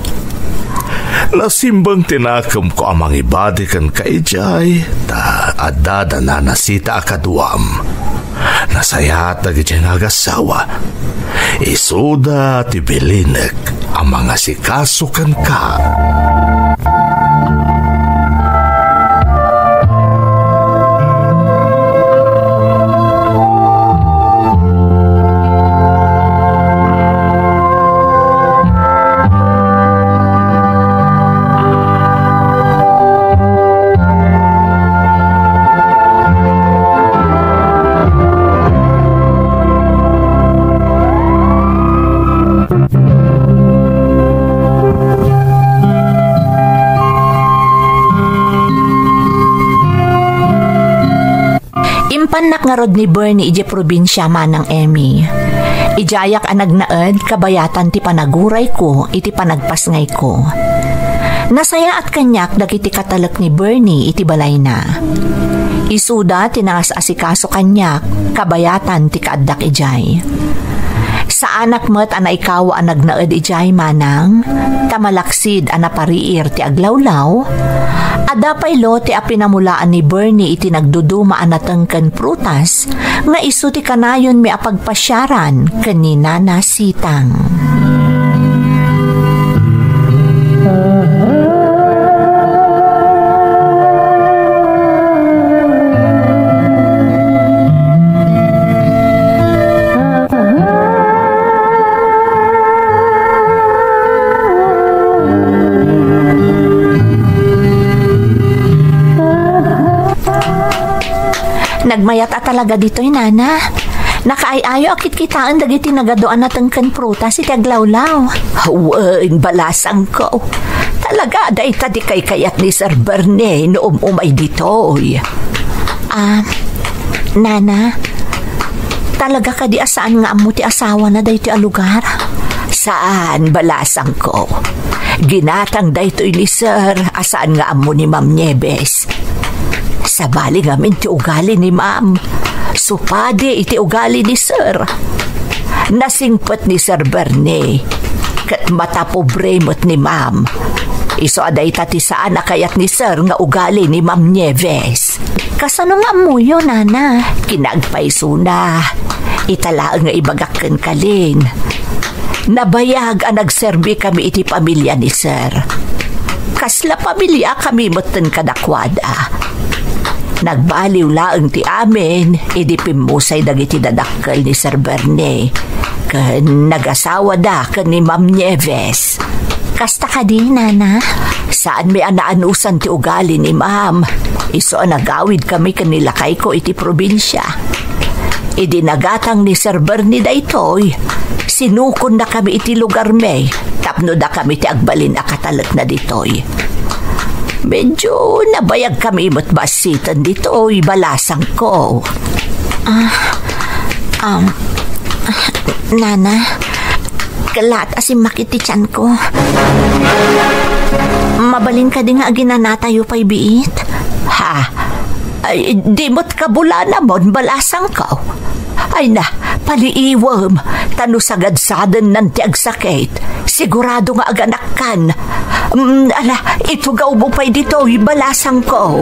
Nasimbeng ti nakemko a mangibati kenka idiay, ta adda da Nana Sita a kaduam. Nasayaat dagiti nga agassawa. Isuda ti bilinek a mangasikaso kenka. Impannak ngarud ni Bernie idiay probinsia, Manang Emmy. Idiayak a nagnaed kabayatan ti panagurayko iti panagpasngayko. Nasayaat kaniak dagiti katalek ni Bernie iti balayna. Isuda ti nangas-asikaso kaniak kabayatan ti kaaddak idiay. Saanak met a naikawa a nagnaed idiay, Manang, ta malaksid a napariir ti aglawlaw. Adda pay lote a pinamulaan ni Bernie iti nagduduma a nateng ken prutas nga isu ti kanayonmi a pagpasiaran ken ni Nana Sitang. Nagmayat a talaga ditoy, Nana. Nakaay-ayo a kitkitaen dagiti nagadu a nateng ken prutas iti aglawlaw. Wen, balasangko. Talaga, dayta ti kaykayat ni Sir Bernie no um-umay ditoy. Ah, Nana, talaga kadi a saan nga ammo ti asawana daytoy a lugar? Saan, balasangko. Ginatang daytoy ni Sir a saan nga ammo ni Ma'am Nieves. Sabali ngamin ti ugali ni Ma'am. Supadi iti ugali ni Sir. Nasingpet ni Sir Bernie. Ket matapobre met ni Ma'am. Isu a dayta ti saan a kayat ni Sir nga ugali ni Ma'am Nieves. Kasano nga ammoyo, Nana? Kinagpaysona. Ita laeng nga ibagak kenka, Lin. Nabayag a nagserbikami iti pamilia ni Sir. Kasla pamiliakami metten kadakuada. Nagbaliw laeng ti amin idi pimmusay dagiti dadakkel ni Sir Bernie ken nagasawada ken ni Ma'am Nieves. Kasta kadi, Nana? Saanmi a naanusan ti ugali ni Ma'am. Isu a nagawidkami ken ni lakayko iti probinsia. Idi nagatang ni Sir Bernie daytoy, sinukonnakami iti lugarmi tapno dakami ti agbalin a katalekna ditoy. Medyo nabayagkami met bassiten ditoy, balasangko. Ah, um, Nana, Kalaat a simmakit ti tianko. Mabalin kadi nga aginanatayo pay biit? Ha? Ay, di met kabulanamon, balasangko. Ay na, paliiwem, ta no sagadsadennan ti agsakit, sigurado nga aganakkan. Mm, ala, itugawmo pay ditoy, balasangko.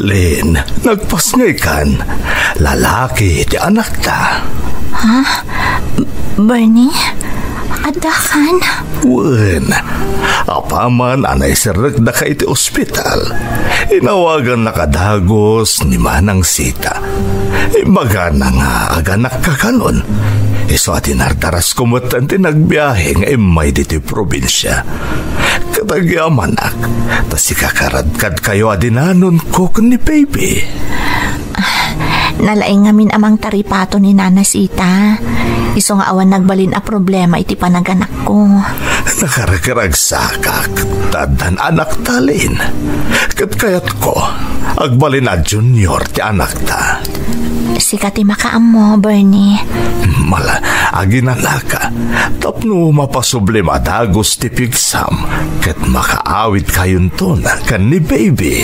Lynn, nagpasngaykan. Lalaki ti anakta. Ha? Bernie? Addakan? Wen, apaman a naiserrekdaka iti ospital, inawagannaka dagus ni Manang Sita. Imbagana nga aganakka kanon. Isu a dinardarasko met ti nagbiahe nga immay ditoy probinsia. Ket agyamanak, ta sika karadkadkayo a dinanonko ken ni Baby. Nalaing ngamin a mangtaripato ni Nana Sita. Isu nga awan nagbalin a problema iti panaganakko. Nakaragragsakak, ta addan anakta, Lynn. Ket kayatko, agbalin a junior ti anakta. Sika ti makaammo, Bernie. Mala, aginanaka, tapno mapasublim a dagus ti pigsam, ket makaawidkayonton ken ni Baby.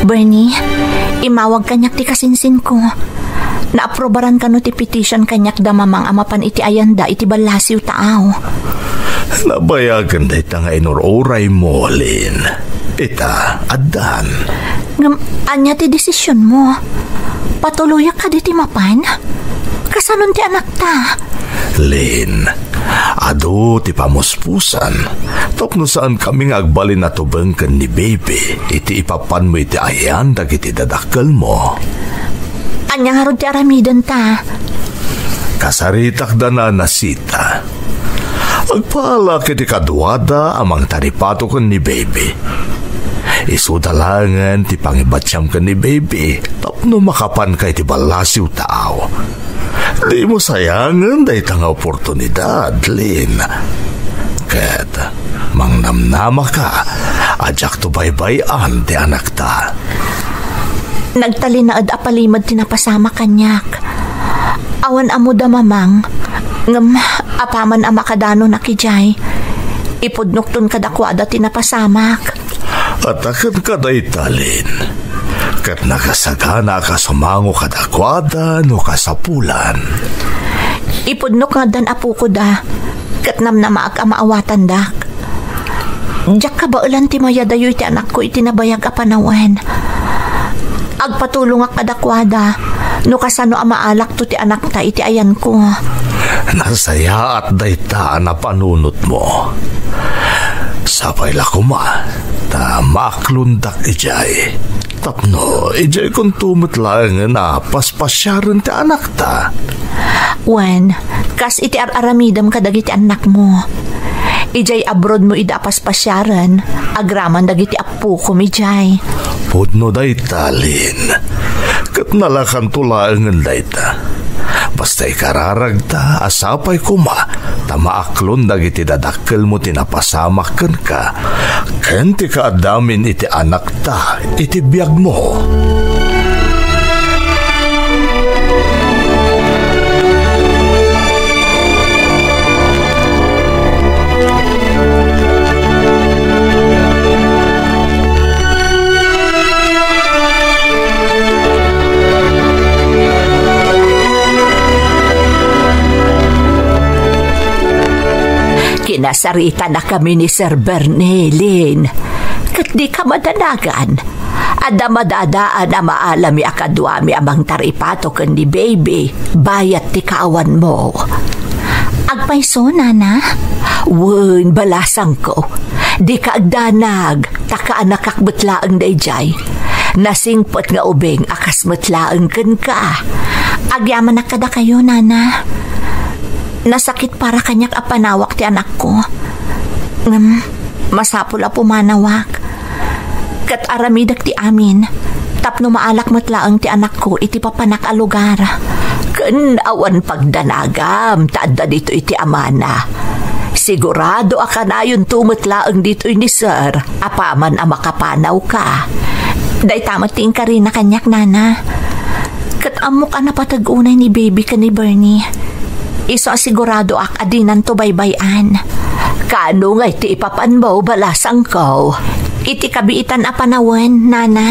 Bernie, imawag kaniak ti kasinsinko. Naaprobaran kano ti petition kaniak da Mamang a mapan iti ayanda iti ballasiw taaw. Nabayagen dayta nga inur-uraymo, Lynn. Ita, addan. Ngem, ania ti desisionmo? Patuloyak kadi ti mapan? Kasanon ti anakta? Lynn, adu ti pamuspusan tapno saankami nga agbalin a tubeng ken ni Baby iti ipapanmo iti ayan dagiti dadakkelmo. Ania ngarud ti aramidenta? Kasaritak da Nana Sita. Agpaalak iti kaduada a mangtaripato ken ni Baby. Isuda laengen ti pangibatiam ken ni Baby tapno makapanka iti ballasiw taaw. Dimo sayangen dayta nga oportunidad, Lynn. Ket mangnamnamaka a diakto baybay-an ti anakta. Nagtalinaed a palimed ti napasamak kaniak. Awan ammo da Mamang, ngem apaman a makadanonak idiay, ipudnokton kadakuada ti napasamak. Ataken kadayta, Lynn. Ket nakasagana a kasumango kadakuada no kasapulan. Ipudnok nga addan apokoda, ket namnamaak a maawatandak. Diak kabaelan ti mayadayo iti anakko iti nabayag a panawen. Agpatulongak kadakuada no kasano a maalakto ti anakta iti ayanko. Nasayaat dayta a napanunotmo. Sapay la koma ta maaklondak idiay. Tapno idiaykonto met laengen a paspasiaren ti anakta. Wen, kas iti ar-aramidem kadagiti annakmo. Idiay abroadmo ida a paspasiaren, agraman dagiti appokom idiay. Pudno dayta, Lynn. Ket nalakanto laengen dayta. Basta ikararagta a sapay koma ta maaklon dagiti dadakkelmo ti napasamak kenka, ken ti kaaddamin iti anakta iti biagmo. Kinasaritanakami ni Sir Bernie, Lynn. Ket dika madanagan. Adda madadaan a maalami a kaduami a mangtaripato ken ni Baby, bayat ti kaawanmo. Agpayso, nana? Wen, balasangko. Dika agdanag, ta kaanakak met laeng daydiay. Nasingpet nga ubing a kas met laeng kenka. Agyamanak kadakayo, nana. Nasakit para kaniak a panawak ti anakko. Ngem, masapul a pumanawak. Ket aramidek ti amin, tapno maalak met laeng ti anakko iti papanak a lugar. Ken awan pagdanagam ta adda ditoy ti amana. Sigurado a kanayonto met laeng ditoy ni Sir apaman a makapanawka. Dayta met ti inkarina kaniak, nana. Ket ammok a napateg unay ni Baby ken ni Bernie. Isu a siguradoak a dinanto baybay-an. Kaano ngay ti ipapanmo, balasangko? Iti kabiitan a panawen, nana.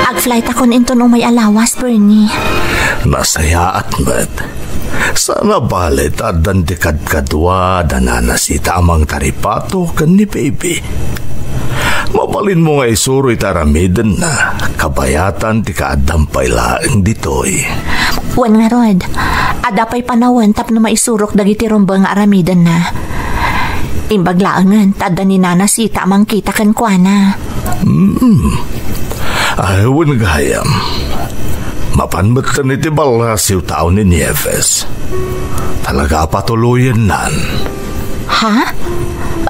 Agflightakon inton umay a lawas, Bernie. Nasayaat met. Saan a bale ta addan ti kadkadua da Nana Sita a mangtaripato ken ni Baby. Mabalinmo nga isuro iti aramidenna, kabayatan ti kaaddam pay laeng ditoy. Wen ngarud, adda pay panawen tapno maisurok dagiti rumbeng nga aramidenna. Imbag laengen ta adda ni Nana Sita a mangkita kenkuana. Hmm. Ay, wen gayam. Mapan metten iti ballasiw tao ni Nieves. Talaga a patuloyennan. Ha?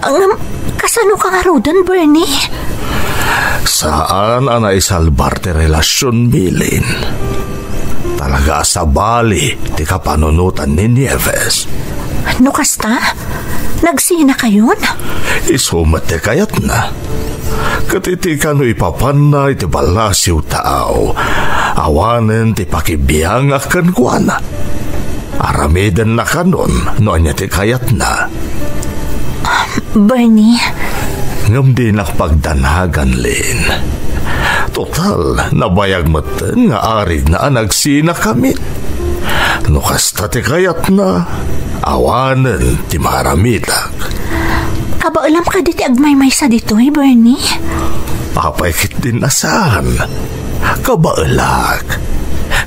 Ngem, kasano ka ngaruden, Bernie? Saan a naisalbar ti relasionmi, Lin. Talaga a sabali ti kapanunotan ni Nieves. No kasta, nagsinakayon? Isu met ti kayatna. Ket iti kano ipapanna iti ballasiw tao, awanen ti pakibiangak kenkuana. Aramidenna kanon no ania ti kayatna. Bernie. Ngem dinak pagdanagan, Lin. Total, nabayag metten nga aridna a nagsinakami. No kasta ti kayatna, awanen ti maaramidak. Kabaelam kadi ti agmaymaysa ditoy, Bernie? Apay ketdin a saan? Kabaelak.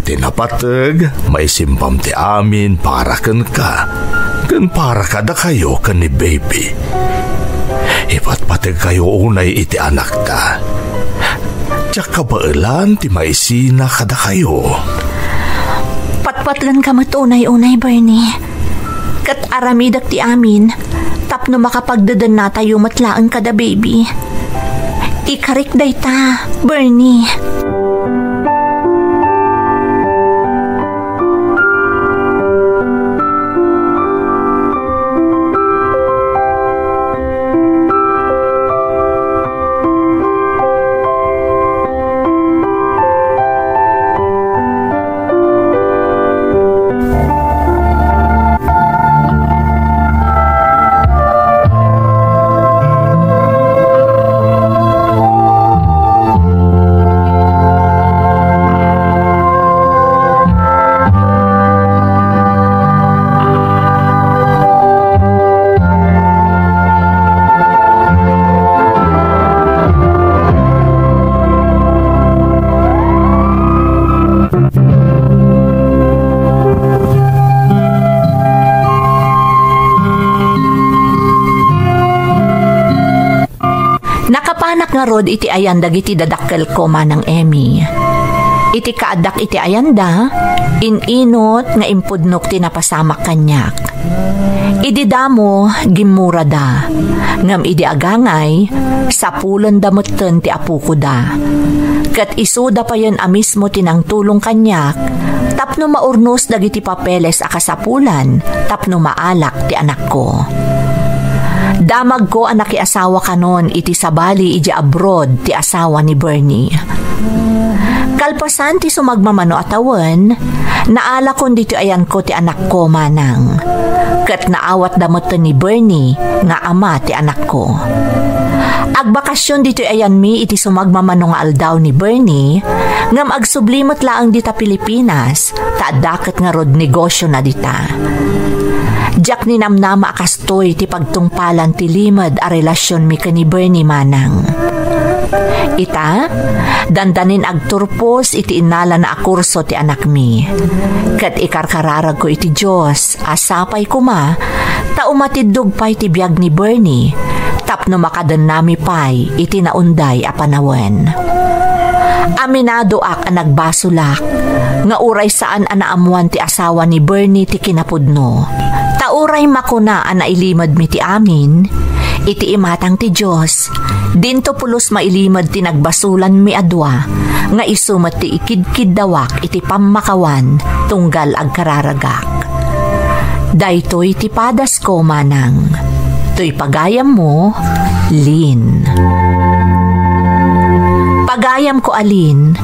Ti napateg, maisimpam ti amin para kenka, ken para kadakayo ken ni Baby. Ipatpategkayo unay iti anakta. Diak kabaelan ti maisina kadakayo. Patpatgenka met unay-unay, Bernie. Ket aramidek ti amin tapno makapagdedennatayo met laeng kada Baby. Ikarik dayta, Bernie. Nakapanak ngarud iti ayan dagiti dadakkelko, Manang Emmy. Iti kaaddak iti ayanda, in-inut nga impudnok ti napasamak kaniak. Idi damo, gimmurada. Ngem idi agangay, sapulenda metten ti apokoda. Ket isuda payen a mismo ti nangtulong kaniak tapno maurnos dagiti papeles a kasapulan tapno maalak ti anakko. Damagko a nakiasawa kanon iti sabali idiay abroad ti asawa ni Bernie. Kalpasan ti sumagmamano a tawen, naalakon ditoy ayanko ti anakko, Manang. Ket naawatda metten ni Bernie nga ama ti anakko. Ag- Bakasyon ditoy ayanmi iti sumagmamano nga aldaw ni Bernie, ngem agsubli met laeng dita Pilipinas, ta adda ket ngarud negosiona dita. Diak ninamnama a kastoy ti pagtungpalan ti limed a relasionmi ken ni Bernie, manang. Ita, dandanin agturpos iti innalana a kurso ti anakmi. Ket ikarkararagko iti Dios a sapay koma ta umatiddog pay ti biag ni Bernie tapno makadennami pay iti naunday a panawen. Aminadoak a nagbasolak nga uray saan a naammoan ti asawa ni Bernie ti kinapudno. Ta uray makuna a nailimedmi ti amin, iti imatang ti Dios, dinto pulos mailimed ti nagbasolanmi a dua, nga isu met ti ikidkiddawak iti pammakawan tunggal agkararagak. Daytoy ti padasko, manang. Toy pagayammo, Lynn. Pagayamko a Lynn,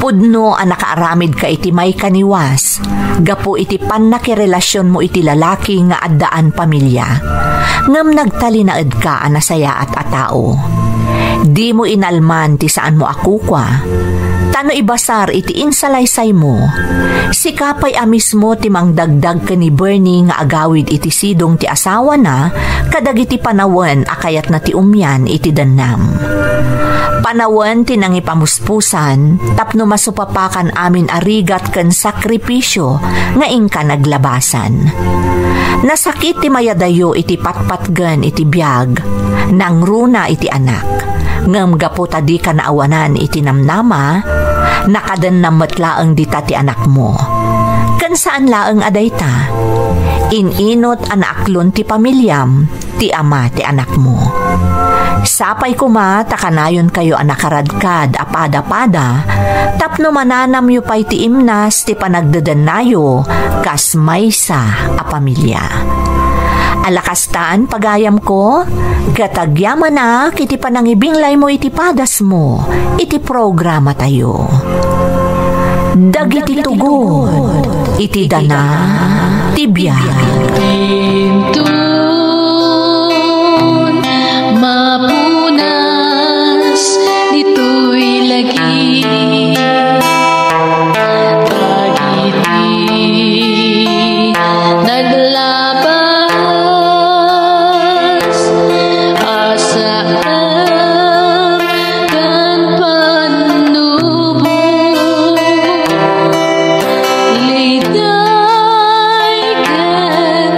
pudno a nakaaramidka iti maikaniwas gapu iti pannakirelasionmo iti lalaki nga addaan pamilia, ngem nagtalinaedka a nasayaat a tao. Dimo inalman ti saanmo a kukua, ta no ibasar iti insalaysaymo, sika pay a mismo ti mangdagdag ken ni Bernie nga agawid iti sidong ti asawana kadagiti panawen a kayatna ti umian iti dennam. Panawen ti nangipamuspusan tapno masupapakan amin a rigat ken sakripisio nga inka naglabasan. Nasakit ti mayadayo iti patpatgen iti biag, nangruna iti anak. Ngem gapu ta dika naawanan iti namnama, nakadennam met laeng dita ti anakmo. Ken saan laeng a dayta, in-inut a naaklon ti pamiliam ti ama ti anakmo. Sapay koma ta kanayonkayo a nakaradkad a pada-pada tapno mananamyo pay ti imnas ti panagdedennayo kas maysa a pamilia. Ala kastan, pagayamko, ket agyamanak iti panangibinglaymo iti padasmo iti programatayo. Dagiti tugon iti dana ti biag. Intun mapunas ditoy lagi. Dagiti naglabas a saan ken pannubo. Liday ken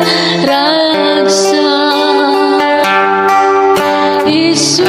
ragsak, isu